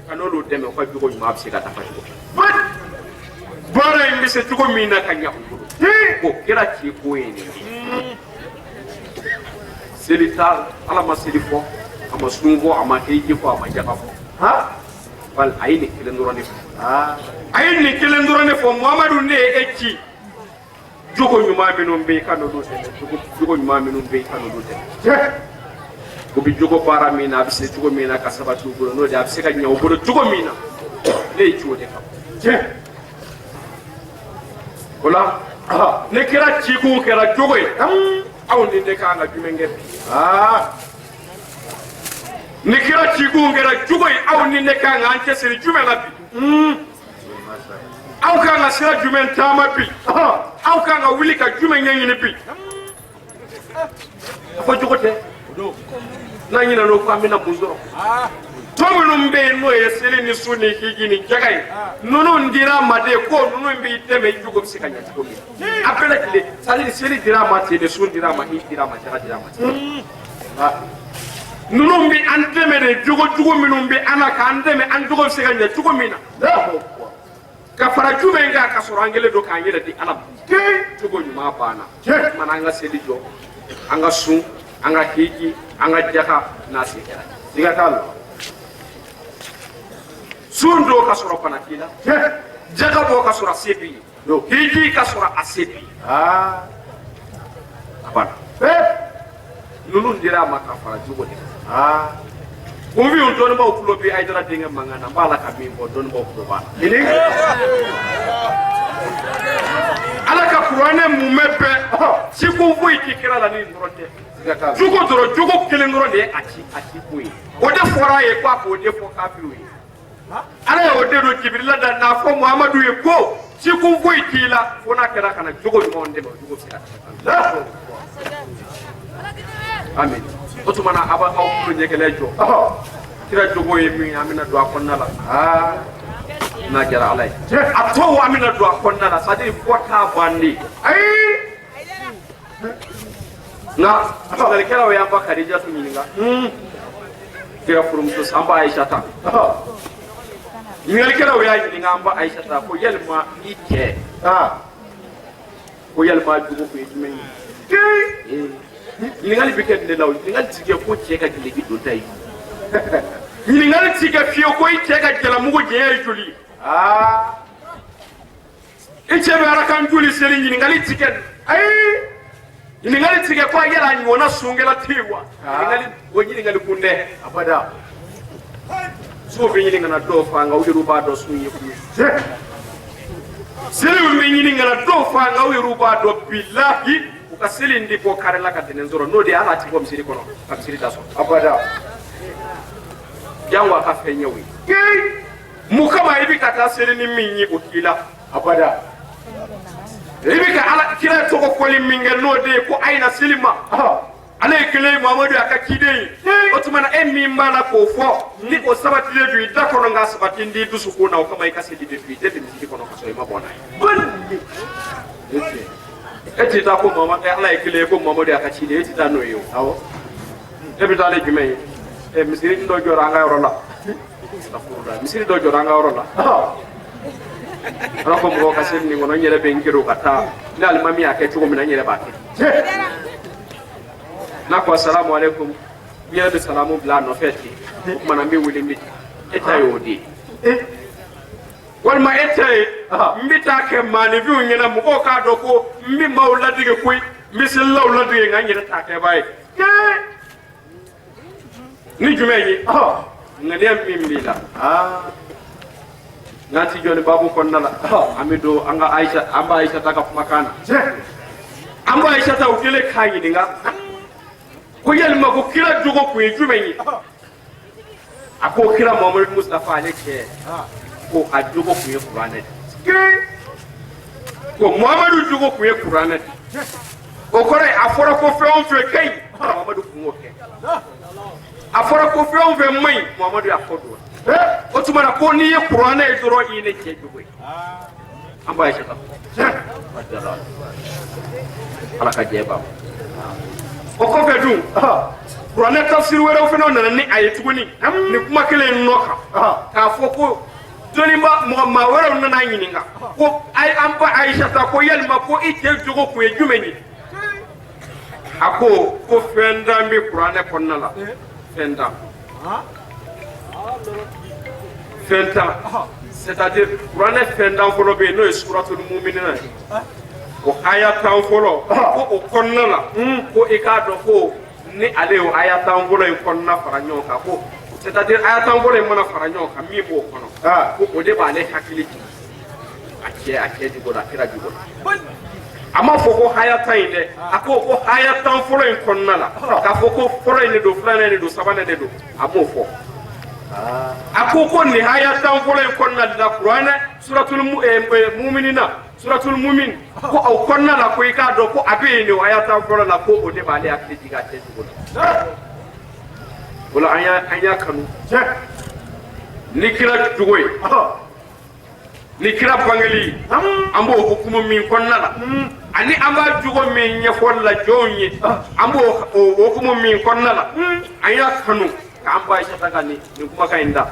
ka n'olu dɛmɛ, u ka jogo ɲuman bɛ se ka dafa cogo min. Baara in bɛ se cogo min na ka ɲɛ u bolo. Ko kira ci kun ye nin ye. Seli t'a, Ala ma seli fɔ, a ma sun fɔ, a ma hiji fɔ, a ma jaka fɔ. Ha. Bali a ye nin kelen dɔrɔn de fɔ. Aa. A ye nin kelen dɔrɔn de fɔ: Muhamadu, ne ye e ci, jogo ɲuman minnu bɛ yen, ka n'olu dɛmɛ. Jogo ɲuman minnu bɛ yen, ka n'olu dɛmɛ. Tiɲɛ. U bɛ jogo baara min na, a bɛ se cogo min na ka sabati u bolo, n'o de a bɛ se ka ɲɛ u bolo cogo min na, ne y'i ci o de kama. Tiɲɛ. O la, ne kira cikun kɛra jogo ye, aw ni ne kan ka jumɛn kɛ bi? Aa. Ni kira cikun kɛra jogo ye, aw ni ne kan k'an cɛsiri jumɛn la bi? Aw kan ka sira jumɛn taama bi? Aw kan ka wuli ka jumɛn ɲɛɲini bi? A fɔ jogo tɛ n'an ɲinɛna o kɔ, an bɛna mun sɔrɔ? Tɔ minnu bɛ yen, n'o ye seli ni sun ni hiji ni jaga ye, ninnu dira a ma de ko ninnu b'i dɛmɛ i jogo bɛ se ka ɲɛ cogo min na. A bɛɛ lajɛlen, c'est à dire seli dira a ma ten de, sun dira a ma, hiji dira a ma, jaga dira a ma ten. Ninnu bɛ an dɛmɛ de, jogo jugu minnu bɛ an na, k'an dɛmɛ an jogo bɛ se ka ɲɛ cogo min na. Ka fara jumɛn kan? Ka sɔrɔ an kɛlen don k'an yɛrɛ di Ala ma, jogo ɲuman banna. Kumana an ka seli jɔ, an ka sun, an ka hiji, an ka jaka, n'a se kɛra. Siga t'a la. Sun don ka sɔrɔ bana t'i la. Tiɲɛ. Jaka bɔ ka sɔrɔ a se b'i ye. Hiji ka sɔrɔ a se b'i ye. Aa. A banna. Ee. Ninnu dira a ma ka fara jogo de kan. Aa. Kunfinw dɔnnibaw tulo bɛ Ayidara denkɛ mankan na, n b'a la ka min fɔ, dɔnnibaw tulo b'a la. Ini. Ala ka kuranɛ mumɛ bɛɛ, cikun foyi ti kira la ni nin dɔrɔn tɛ. Siga t'a la. Jogo dɔrɔn, jogo kelen dɔrɔn de ye a ci, a ci ko ye. O de fɔra a ye ko a k'o de fɔ kafiriw ye. Ala y'o de don Jibirila da n'a fɔ Muhamadu ye ko cikun foyi t'i la fo n'a kɛra ka na jogo ɲumanw dɛmɛ, o jogo bɛ se ka kɛ. Amin. O tuma na, a b'aw tulo ɲɛkɛlɛ jɔ. Kira jogo ye min ye, an bɛna don a kɔnɔna la. Aa. N'a kɛra Ala ye. A tɔw, an bɛna don a kɔnɔna la, c'est à dire fɔ t'a bannen. Ayi. Nka ɲininkalikɛlaw y'an ba Kadijatu ɲininka. Kira furumuso, an ba Ayisata. Ɲininkalikɛlaw y'a ɲininka an ba Ayisata ko yalima i cɛ, Aa. ko yalima jogo kun ye jumɛn ye? Ɲininkali bɛ kɛ nin de la o. Ɲininkali ti kɛ ko cɛ ka gileki donta ye. Ɲininkali ti kɛ fiyewu ko i cɛ ka jalamugu jɛnya ye joli ye. Aa. I cɛ bɛ arakan joli seli? Ɲininkali ti kɛ. Ayi. Ɲininkali ti kɛ ko a yala a ɲɔgɔnna sunkɛla tɛ yen wa? Ɲininkali o ɲininkali kun tɛ. Abada. Sow bɛ ɲini ka na dɔw fa, nka u yɛrɛ b'a dɔn sun ye kun ye. Tiɲɛ. Seliw bɛ ɲini ka na dɔw fa, nka u yɛrɛ b'a dɔn bilahi u ka seli in tɛ bɔ kare la ka dɛnɛn sɔrɔ, n'o de ye hali a ti bɔ misiri kɔnɔ ka misiri da sɔrɔ. Abada. Jango a ka fɛn ɲɛ o ye. Mun kama i bɛ ka taa seli ni min ye, o t'i la? Abada. I bɛ ka Ala kira tɔgɔ fɔli min kɛ, n'o de ye ko a ye na seli ma. Ale ye kelen ye, Muhamadu y'a ka ciden ye. O tuma na, e min b'a la k'o fɔ, ni o sabatilen don i da kɔnɔ, nka sabati t'i dusukun na, o kama i ka seli de to i tɛ don misiri kɔnɔ ka sɔrɔ i ma bɔ n'a ye. E t'i taa ko Muhamadu, Ala ye kelen ye, ko Muhamadu y'a ka ciden ye, e t'i taa n'o ye o. Awɔ. E bɛ taa ni jumɛn ye? Ɛ, misiri dɔ jɔra an ka yɔrɔ la. Misiri dɔ jɔra an ka yɔrɔ la. Ala ko mɔgɔw ka seli nin kɔnɔ, n yɛrɛ bɛ n gero ka taa ni alimami y'a kɛ cogo min na, n yɛrɛ b'a kɛ. N'a ko asalamu aleykum, n yɛrɛ bɛ salamu bila a nɔfɛ ten. O tuma na, n bɛ wele, n bɛ taa. E ta y'o de ye. Walima e ta ye n bɛ taa kɛ maaninfinw ɲɛna, mɔgɔw k'a dɔn ko n bɛ maaw ladege koyi, n bɛ selilaw ladege, nka n yɛrɛ t'a kɛbaa ye. Ni jumɛn ye? Ŋaniya min b'i la. Aa. N'an ti jɔ ni baabu kɔnɔna la, an bɛ don an ka Ayisa, an b'a Ayisata ka kumakan na. Tiɲɛ. An b'a Ayisata, u kɛlen k'a ɲininka ko yalima ko kira jogo kun ye jumɛn ye, a ko kira Muhamadu Mustafa, ale cɛ, ko a jogo kun ye kuranɛ de. Ko Muhamadu jogo kun ye kuranɛ de. O kɔrɔ ye a fɔra ko fɛn o fɛn ka ɲi, Muhamadu kun y'o kɛ. A fɔra ko fɛn o fɛn man ɲi, Muhamadu y'a fɔ don. O tuma na ko n'i ye kuranɛ ye dɔrɔn, i ye ne cɛ jogo ye. An b'a ye sisan. Ala ka jɛ ban. O kɔfɛ dun, kuranɛ tafsiri wɛrɛw fana nana ni a ye tuguni nin kuma kelen in nɔ kan, k'a fɔ ko dɔnniba mɔgɔ maa wɛrɛw nana ɲininka ko an ba Ayisata ko yalima ko i cɛ jogo kun ye jumɛn ye? A ko ko fɛn tan bɛ kuranɛ kɔnɔna la, fɛn tan, fɛn tan, c'est-à-dire kuranɛ fɛn tan fɔlɔ bɛ yen, n'o ye suratul muminina ye, o aya 10 fɔlɔ, ko o kɔnɔna la ko i k'a dɔn ko ni ale y'o aya 10 fɔlɔ in kɔnɔna fara ɲɔgɔn kan, ko c'est-à-dire aya 10 fɔlɔ in mana fara ɲɔgɔn kan, min b'o kɔnɔ, ko o de b'ale hakili jigin a cɛ jogo la, a kira jogo la. A ma fɔ ko aya 10 in dɛ, a ko ko aya 10 fɔlɔ in kɔnɔna la, k'a fɔ ko fɔlɔ in de don, filanan de don, sabanan de don, a m'o fɔ. A ko ko nin aya 10 fɔlɔ in kɔnɔna la, kuranɛ suratul muminina, suratul mumin, ko o kɔnɔna la ko i k'a dɔn ko a bɛ yen de, o aya 10 fɔlɔ la, ko o de b'ale hakili jigin a cɛ jogo la. O la an y'a kanu ni kira jogo ye, ni kira bangeli, an b'o hukumu min kɔnɔna la, ani an b'a jogo min ɲɛfɔli la jɔnw ye, an b'o hukumu min kɔnɔna la, an y'a kanu k'an ba Ayisata ka nin kumakan in da.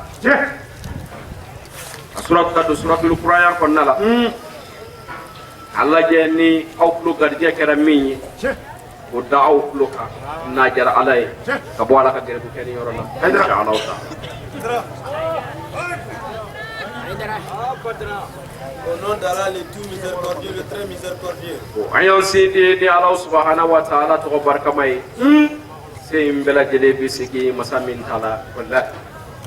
A sura ka don suratul kuraya kɔnɔna la, a lajɛ ni aw tulo garijɛ kɛra min ye, o da aw tulo kan, n'a diyara Ala ye, ka bɔ Ala ka gɛrɛbu kɛ nin yɔrɔ la, inshallah taala. Au nom d'Allah, le tout miséricordieux, le très miséricordieux. An y'an sinsin ni Ala subahana wa taala tɔgɔ barikama ye. Se in bɛɛ lajɛlen bɛ segin masa min ta la, walahi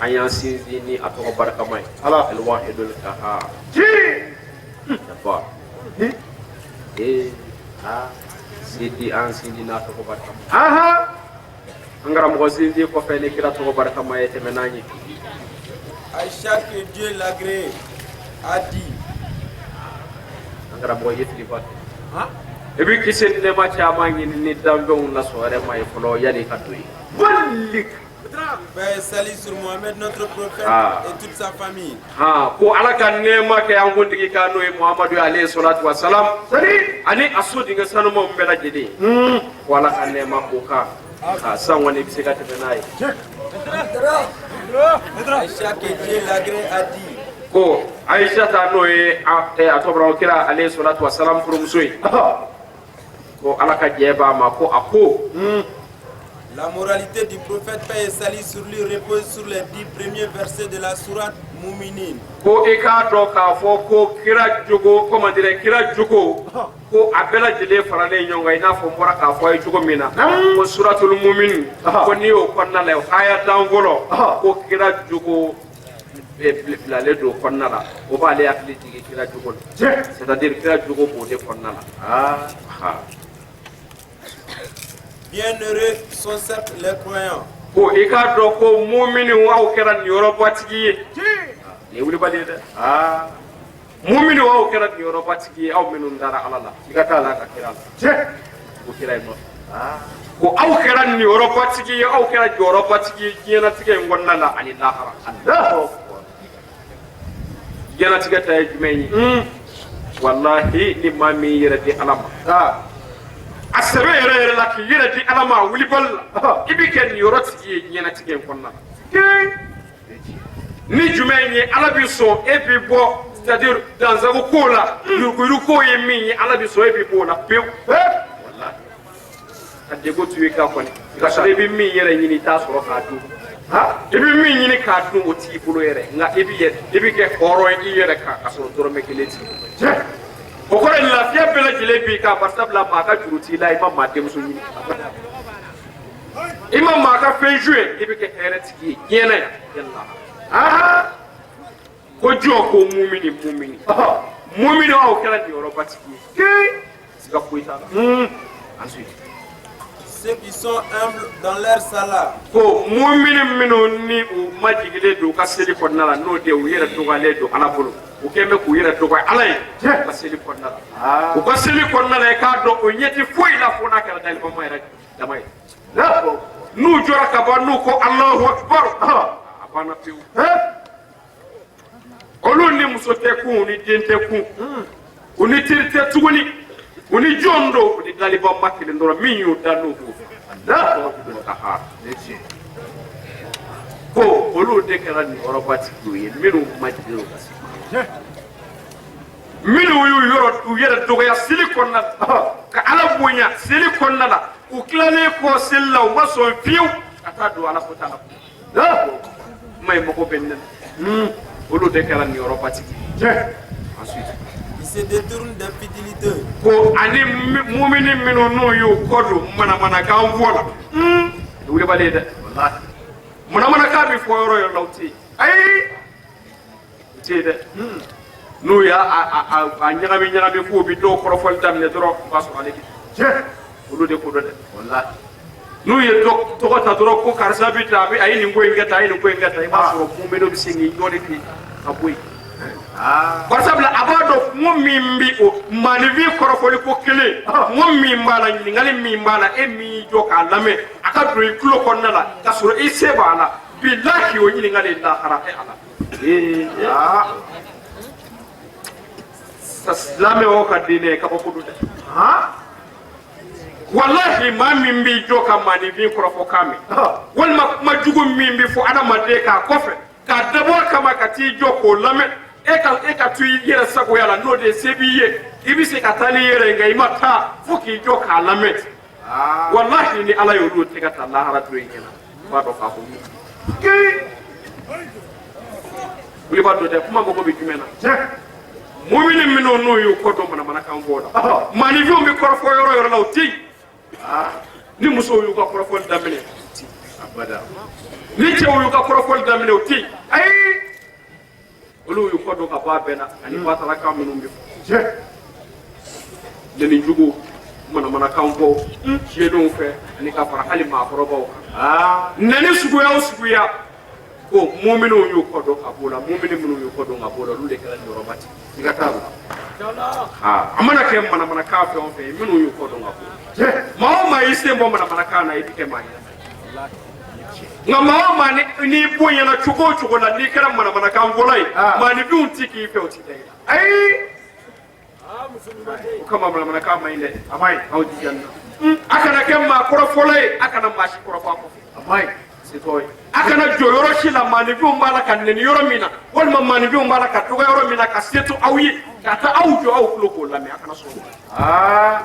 an y'an sinsin ni a tɔgɔ barikama ye. Ala alwahidul kahar. Jabbar. Ee sidi an sinsin n'a tɔgɔ barikama. An karamɔgɔ sinsin kɔfɛ ni kira tɔgɔ barikama ye, tɛmɛ n'an ye. Aïcha, que Dieu l'agrée, a dit. An karamɔgɔ ye filiba kɛ. I bɛ kisi ni nɛɛma caman ɲini ni danfɛnw la sɔrɔ ma ye fɔlɔ yanni i ka don yen. Paix et salut sur Mohamed, notre prophète, et toute sa famille. Ko Ala ka nɛɛma kɛ an kuntigi kan, n'o ye Muhamadu ye alayhi salatu wa salam, ani a sodenkɛ sanumaw bɛɛ lajɛlen. Ko Ala ka nɛɛma k'o kan. Sisan kɔni i bɛ se ka tɛmɛ n'a ye. Aïcha, que Dieu l'agrée, a dit. Ko Aïcha ta, n'o ye a tɔgɔ kira alayhi salatu wa salam furumuso ye, ko Ala ka jɛ b'a ma, ko a ko. La moralité du prophète, paix et salut sur lui, repose sur les 10 premiers versets de la sourate Mouminin. Ko i k'a dɔn k'a fɔ ko kira jogo, comment dire, kira jogo, ko a bɛɛ lajɛlen faralen ɲɔgɔn kan, i n'a fɔ n bɔra k'a fɔ a ye cogo min na, ko suratul mumin, ko n'i y'o kɔnɔna la, aya 10 fɔlɔ, ko kira jogo bilalen don kɔnɔna la, o b'ale hakili jigin kira jogo la, c'est à dire kira jogo b'o de kɔnɔna la. Bienheureux sont certes les croyants. Ko i k'a dɔn ko mumini aw kɛra niyɔrɔbatigi ye. Nin ye wulibali ye dɛ. Mumini aw kɛra niyɔrɔbatigi ye, aw minnu dara Ala la, i ka taa la ka kira la, o kira in nɔfɛ. Ko aw kɛra niyɔrɔbatigi ye, aw kɛra jɔyɔrɔbatigi ye diɲɛlatigɛ in kɔnɔna la ani lahara. Diɲɛlatigɛ ta ye jumɛn ye? Walahi ni maa min yɛrɛ di Ala ma, a sɛbɛ yɛrɛ yɛrɛ la, k'i yɛrɛ di Ala ma a wulibali la, i bɛ kɛ niyɔrɔ tigi ye diɲɛlatigɛ in kɔnɔna la. Ni jumɛn ye Ala bɛ sɔn e bɛ bɔ, c'est-à-dire dansago ko la, yuruguyurugu ko ye min ye, Ala bɛ sɔn e bɛ bɔ o la pewu. Walahi ka degun to i kan kɔni, ka sɔrɔ i bɛ min yɛrɛ ɲini i t'a sɔrɔ k'a dun. I bɛ min ɲini k'a dun, o t'i bolo yɛrɛ, nka i bɛ kɛ hɔrɔn ye i yɛrɛ kan, ka sɔrɔ dɔrɔmɛ kelen t'i bolo. O kɔrɔ ye lafiya bɛɛ lajɛlen b'i kan, barisabula maa ka juru t'i la, i ma maa denmuso ɲini, i ma maa ka fɛn joué, i bɛ kɛ hɛrɛ tigi ye diɲɛ na yan yala. Ko jɔn ko mumini, mumini, mumini aw kɛra niyɔrɔbatigi ye, siga foyi t'a la. Ensuite. Ceux qui sont humbles dans leur salat. Ko mumini minnu ni u majigilen don u ka seli kɔnɔna la, n'o de u yɛrɛ dɔgɔyalen don Ala bolo, u kɛlen bɛ k'u yɛrɛ dɔgɔya Ala ye u ka seli kɔnɔna la, u ka seli kɔnɔna la, i k'a dɔn o ɲɛ tɛ foyi la fo n'a kɛra dalibama yɛrɛ dama ye. N'u jɔra ka ban, n'u ko Alahu akibaru, a banna pewu. Olu ni muso tɛ kun, u ni den tɛ kun, u ni teri tɛ tuguni, u ni jɔn don? U ni dalibama kelen dɔrɔn min y'u da n'u b'o fɛ. Ko olu de kɛra niyɔrɔbatigiw ye, minnu majigin u ka seli, minnu y'u yɔrɔ u yɛrɛ dɔgɔya seli kɔnɔna la, ka Ala bonya seli kɔnɔna la, u tilalen kɔ seli la, u ma sɔn fiyewu ka taa don Ala ko ta la. Kuma in mago bɛ ne la. Olu de kɛra niyɔrɔbatigi. Ensuite, Ils se détournent des futilités. Ko ani mumini minnu n'u y'u kɔ don manamanakan fɔ la, wulibali ye dɛ. Manamanakan bɛ fɔ yɔrɔ yɔrɔ la, u tɛ yen. Ayi, u tɛ yen dɛ. N'u y'a a ɲagami ɲagami k'u bɛ dɔw kɔrɔfɔli daminɛ dɔrɔn, o b'a sɔrɔ ale de, olu de ko dɔn dɛ. N'u ye dɔ tɔgɔ ta dɔrɔn ko karisa bɛ tan, a bɛ a ye nin ko in kɛ tan, a ye nin ko in kɛ tan, i b'a sɔrɔ mumini bɛ se k'i jɔ de ten ka bɔ yen. Barisabula a b'a dɔn kungo min bi o maaninfin kɔrɔfɔli ko kelen, kungo min b'a la, ɲininkali min b'a la, e min y'i jɔ k'a lamɛn, a ka don i tulo kɔnɔna la k'a sɔrɔ i se b'a la, bilahi o ɲininkali lahara e Ala. Ee, silamɛw ka diinɛ ye kabako don dɛ. Walahi, maa min b'i jɔ ka maaninfin kɔrɔfɔ kan mɛn, walima kuma jugu min bɛ fɔ adamaden k'a kɔfɛ, k'a dabɔ a kama ka t'i jɔ k'o lamɛn, e ka to i yɛrɛ sagoya la, n'o de ye se b'i ye, i bɛ se ka taa n'i yɛrɛ ye, nka i ma taa fo k'i jɔ k'a lamɛn, walahi ni Ala y'olu tɛgɛ ta lahara don i ɲɛna, i b'a dɔn k'a fɔ wuli b'a dɔn dɛ. Kuma mago bɛ jumɛn na? Mumini minnu n'u y'u kɔ don manamanakan fɔ la, maaninfinw bɛ kɔrɔfɔ yɔrɔ yɔrɔ la, o tɛ yen. Ni musow y'u ka kɔrɔfɔli daminɛ, o tɛ yen. Ni cɛw y'u ka kɔrɔfɔli daminɛ, o tɛ yen. Ayi, olu y'u kɔ don ka bɔ a bɛɛ la, ani batarakan minnu bɛ fɔ, nɛnijugu, manamanakan fɔ tiɲɛnenw fɛ, ani ka fara hali maakɔrɔbaw kan, nɛni suguya o suguya. Ko muminw y'u kɔ don ka b'o la, mumini minnu y'u kɔ don ka b'o la, olu de kɛra niyɔrɔba tigi. A mana kɛ manamanakan fɛn o fɛn ye, minnu y'u kɔ don ka b'o la, maa o maa y'i sen bɔ manamanakan na, i bɛ kɛ maa ɲɛnama ye. Nka maa o maa n'i bonyana cogo o cogo la, n'i kɛra manamanakan fɔlɔ ye, maaninfinw ti k'i fɛ, o ti da i la. Ayi, o kama manamanakan man ɲi dɛ, a man ɲi. Aw jija nin na, a kana kɛ maa kɔrɔfɔlɔ ye, a kana maa si kɔrɔfɔ a kɔfɛ, a man ɲi, se t'o ye. A kana jɔ yɔrɔ si la maaninfinw b'a la ka nɛni yɔrɔ min na, walima maaninfinw b'a la ka dɔgɔ yɔrɔ min na, ka se to aw ye ka taa aw jɔ aw tulo k'o lamɛn, a kana sɔn o ma.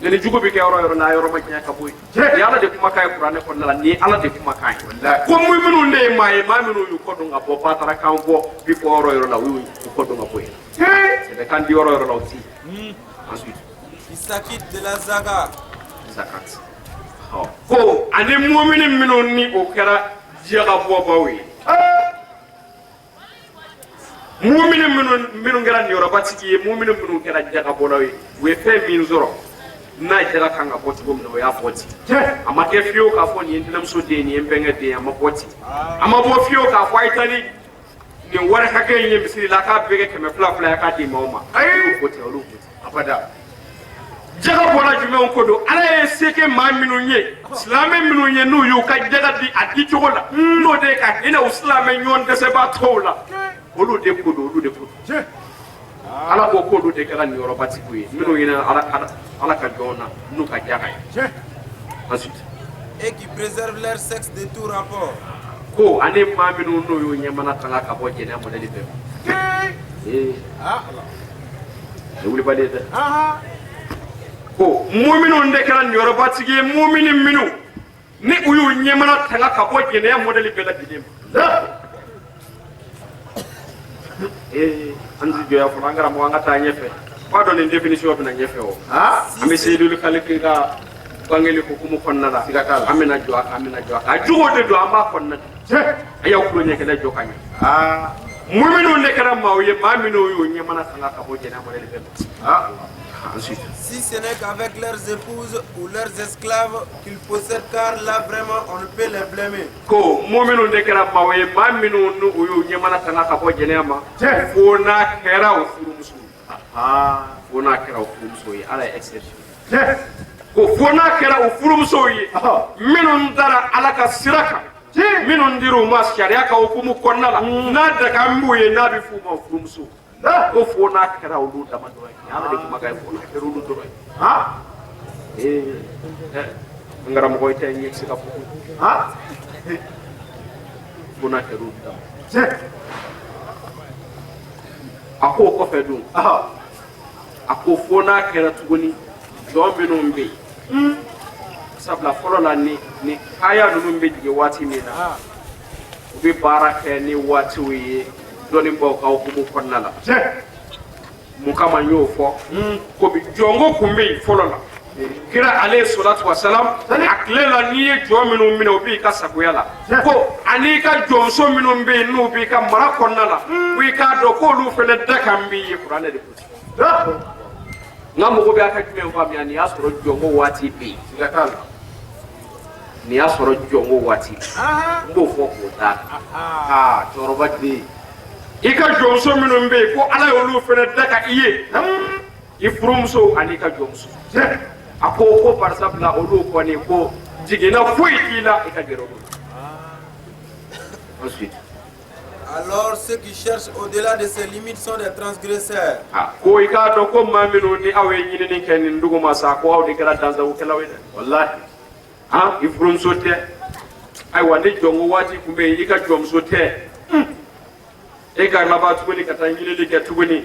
Nɛni jugu bɛ kɛ yɔrɔ yɔrɔ la, a yɔrɔ ma janya ka bɔ yen. Nin ye Ala de kumakan ye kuranɛ kɔnɔna la, nin ye Ala de kumakan ye. Ko minnu de ye maa ye, maa minnu y'u kɔ don ka bɔ batarakan fɔ bi fɔ yɔrɔ yɔrɔ la, u y'u kɔ don ka bɔ yen. Sɛbɛkan di yɔrɔ yɔrɔ la, o ti yen. Ensuite, Ils s'acquittent de la zakat. Zakat. Ko ani mumini minnu ni o kɛra jaka bɔbaw ye, mumini minnu kɛra niyɔrɔbatigi ye, mumini minnu kɛra jagabɔlaw ye, u ye fɛn min sɔrɔ n'a jaga kan ka bɔ cogo min na, o y'a bɔ ten. A ma kɛ fiyewu k'a fɔ nin ye n tɛnɛmuso den ye, nin ye n bɛnkɛ den ye, a ma bɔ ten. A ma bɔ fiyewu k'a fɔ a ye taa ni nin wari hakɛ in ye misiri la, a k'a bɛɛ kɛ 200 200 ye, a k'a di maaw ma. Olu ko ten, olu ko ten. Jaga bɔra jumɛnw ko don? Ala ye se kɛ maa minnu ye, silamɛ minnu ye, n'u y'u ka jaga di a di cogo la, n'o de ye ka hinɛ u silamɛ ɲɔgɔn dɛsɛbaatɔw la, olu de ko don, olu de ko don. Ala ko k'olu de kɛra niyɔrɔbatigiw ye, minnu hinɛ Ala ka jɔnw na n'u ka jaga ye. Ensuite, Et qui préservent leur sexe de tout rapport. Ko ani maa minnu n'u y'u ɲɛmana tanga ka bɔ jɛnɛya mɔdɛli bɛɛ ma. Ee, wulibali ye dɛ. Ko muminw de kɛra niyɔrɔbatigi ye, mumini minnu ni u y'u ɲɛmana tanga ka bɔ jɛnɛya mɔdɛli bɛɛ lajɛlen ma. Ee, an ti jɔya fɔlɔ, an karamɔgɔ, an ka taa ɲɛfɛ. B'a dɔn nin définition bɛna ɲɛfɛ o. An bɛ Seyidul Kaliki ka bangeli hukumu kɔnɔna la, an bɛna jɔ a kan, an bɛna jɔ a kan. A jogo de don, an b'a kɔnɔna de. A y'aw tulo ɲɛ kɛlɛ jɔ ka ɲɛ. Muminw de kɛra maaw ye, maa minnu y'u ɲɛmana tanga ka bɔ jɛnɛya mɔdɛli bɛɛ ma. Ensuite. Si ce n'est qu'avec leurs épouses ou leurs esclaves qu'ils possèdent, car là vraiment on ne peut les blâmer. Ko minnu de kɛra maaw ye, maa minnu n'u u y'u ɲɛmana tanga ka bɔ jɛnɛya ma, fo n'a kɛra o furumuso ye, fo n'a kɛra o furumuso ye. Ala ye exception ko fo n'a kɛra o furumusow ye, minnu dara Ala ka sira kan, minnu dir'u ma sariya ka hukumu kɔnɔna la, n'a daga b'u ye, n'a bɛ f'u ma o furumuso, ko fo n'a kɛra olu dama dɔrɔn ye. Ala de kumakan ye, fo n'a kɛra olu dɔrɔn ye. Ee, n karamɔgɔ, i tɛ ɲɛ se ka fɔ fo n'a kɛra olu dama. A ko o kɔfɛ dun, a ko fo n'a kɛra tuguni jɔn minnu bɛ yen, sabula fɔlɔ la ni aya ninnu bɛ jigin waati min na, u bɛ baara kɛ ni waatiw ye dɔnnibaaw ka hukumu kɔnɔna la. Mun kama n y'o fɔ? Komi jɔnko kun bɛ yen fɔlɔ la, kira ale salatu wa salam a tile la, n'i ye jɔn minnu minɛ, o b'i ka sagoya la, ko ani ka jɔnmuso minnu bɛ yen n'u b'i ka mara kɔnɔna la, ko i k'a dɔn k'olu fana da kan b'i ye. Kuranɛ de ko ten. N ka mɔgɔ bɛ a ka jumɛn faamuya? Nin y'a sɔrɔ jɔnko waati bɛ yen, nin y'a sɔrɔ jɔnko waati, n b'o fɔ k'o d'a kan. Cɛkɔrɔba den. I ka jɔnmuso minnu bɛ yen, ko Ala y'olu fana da ka i ye, i furumuso ani i ka jɔnmuso, a ko barisabula olu kɔni ko jiginna foyi t'i la, i ka gɛrɛ olu la. Ensuite. Alors ceux qui cherchent au-delà de ces limites sont des transgresseurs. A ko i k'a dɔn ko maa minnu ni aw ye ɲinini kɛ nin dugu ma sa, ko aw de kɛra dansagokɛlaw ye dɛ. Walahi. Han, i furumuso tɛ, ayiwa, ni jɔnko waati tun bɛ yen, i ka jɔnmuso tɛ, e ka laban tuguni ka taa ɲinini kɛ tuguni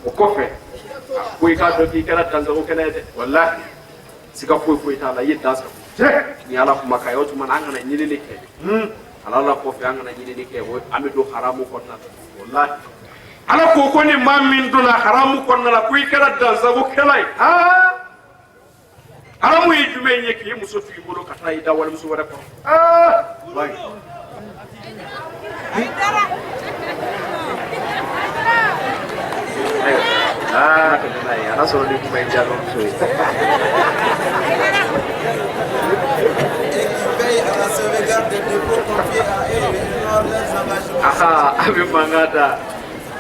o kɔfɛ, ko i k'a dɔn k'i kɛra dansagokɛla ye dɛ. Walahi. Siga foyi foyi t'a la, i ye dansago. Ni Ala kumakan ye, o tuma na an kana ɲinini kɛ ala la kɔfɛ, an kana ɲinini kɛ, o an bɛ don haramu kɔnɔna la. Walahi. Ala ko ni maa min donna haramu kɔnɔna la, ko i kɛra dansagokɛla ye. Haramu ye jumɛn ye? K'i muso to i bolo ka taa i da walimuso wɛrɛ kɔrɔ. Walahi. Ayiwa, tɛmɛ n'a ye, a n'a sɔrɔ ni kuma in diyara muso ye. Et qui veillent à la sauvegarde des dépôts confiés à eux et honorent leurs engagements. Aha, a bɛ mankan da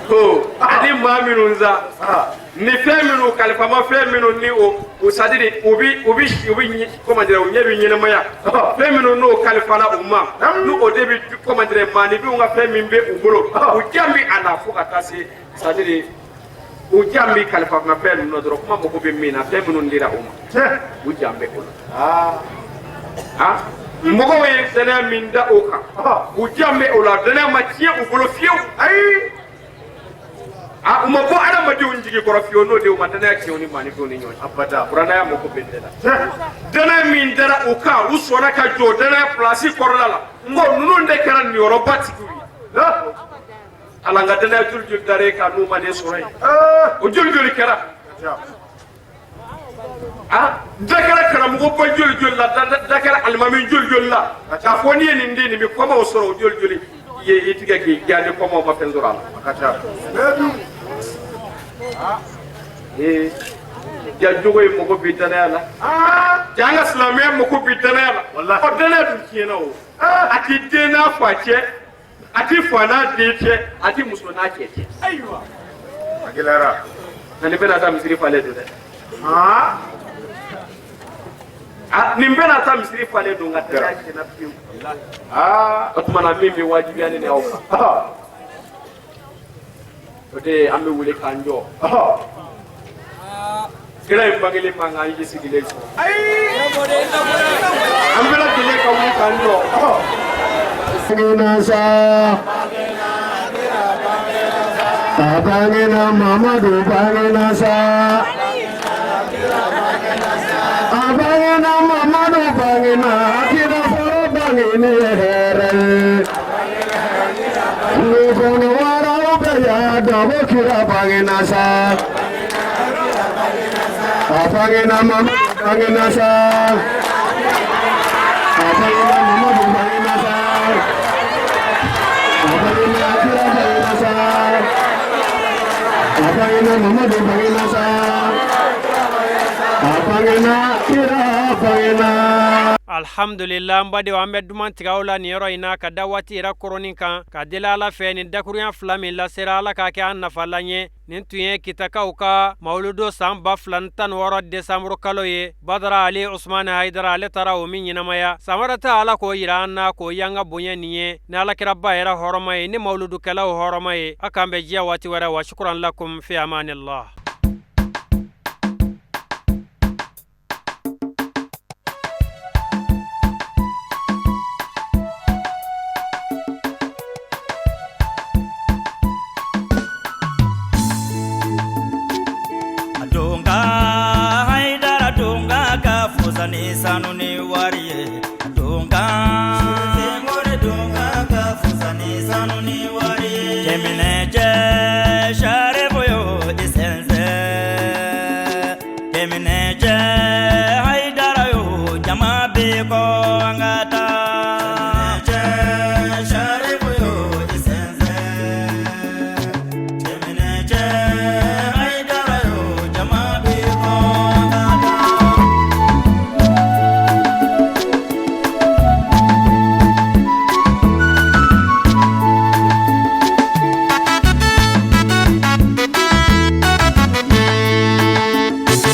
ko ani maa minnu sa ni fɛn minnu kalifama, fɛn minnu ni o c'est à dire u bi comment dire, u ɲɛ bi ɲɛnɛmaya, fɛn minnu n'o kalifala u ma, n'o o de bi, comment dire, maaninfinw ka fɛn min bɛ u bolo, u jan bi a la fo ka taa se, c'est à dire u jan bi kalifama fɛn ninnu na dɔrɔn, kuma mako bɛ min na, fɛn minnu dira u ma, u jan bɛ o la. Ah, mɔgɔw ye danaya min da o kan, u jan bɛ o la, danaya ma tiɲɛ u bolo fiyewu. Ayi, a u ma bɔ adamadenw jigi kɔrɔ fiyewu, n'o de u ma danaya tiɲɛ u ni maaninfinw ni ɲɔgɔn cɛ. Abada. Kuranaya mako bɛ ne la. Danaya min dara u kan, u sɔnna ka jɔ danaya pilasi kɔrɔla la, ko ninnu de kɛra niyɔrɔba tigiw ye. Ala n ka danaya joli joli dara e kan n'u ma ne sɔrɔ yen, o joli joli kɛra? Ah, da kɛra karamɔgɔba joli joli la, da kɛra alimami joli joli la, k'a fɔ n'i ye nin den nin bɛ kɔmaw sɔrɔ, o joli joli i ye i tigɛ k'i diya ni kɔmaw ma fɛn sɔrɔ a la. A ka ca. Ee, ja jogo ye mɔgɔ bi danaya la, ja an ka silamɛya mɔgɔ bi danaya la. Walahi. Ɔ, danaya dun tiɲɛna o, a ti den n'a fa cɛ, a ti fa n'a den cɛ, a ti muso n'a cɛ cɛ. A gɛlɛyara. Nka nin bɛna taa misiri falen don dɛ. Ah, nin bɛna taa misiri falen don, nka danaya tiɲɛna pewu. O tuma na min bɛ wajibiya ne ni aw kan, o de ye an bɛ wuli k'an jɔ. Kira in bangeli man kan ji sigilen sɔrɔ. An bɛɛ lajɛlen ka wuli k'an jɔ. Bangena sa, bangena Mamadu bangena sa, bangena Mamadu bangena, kira fɔlɔ bangene hɛrɛ. Ni kɔnɔ waraw bɛ ya dɔbɔ kira bangena sa, bangena Mamadu bangena sa, bangena Mamadu bangena sa. Bangena kira bangena sa, bangena Mamadu bangena sa. bangena. Alhamdulillah, n badenw, an bɛ duman tigɛ aw la nin yɔrɔ in na ka da waati yɛrɛ koronin kan, ka deli Ala fɛ nin dakurunya fila min lasera, Ala k'a kɛ an nafalan ye. Nin tun ye Kitakaw ka mawuludo san 2016 desanburu kalo ye. Badara Ali Usumani Hayidara, ale taara o min ɲɛnamaya. San wɛrɛ ta, Ala k'o yira an na, k'o y'an ka bonya nin ye ni Alakiraba yɛrɛ hɔrɔma ye, ni mawuludukɛlaw hɔrɔma ye. A k'an bɛn diɲɛ waati wɛrɛ. Wa shukran lakum, fi amanillah.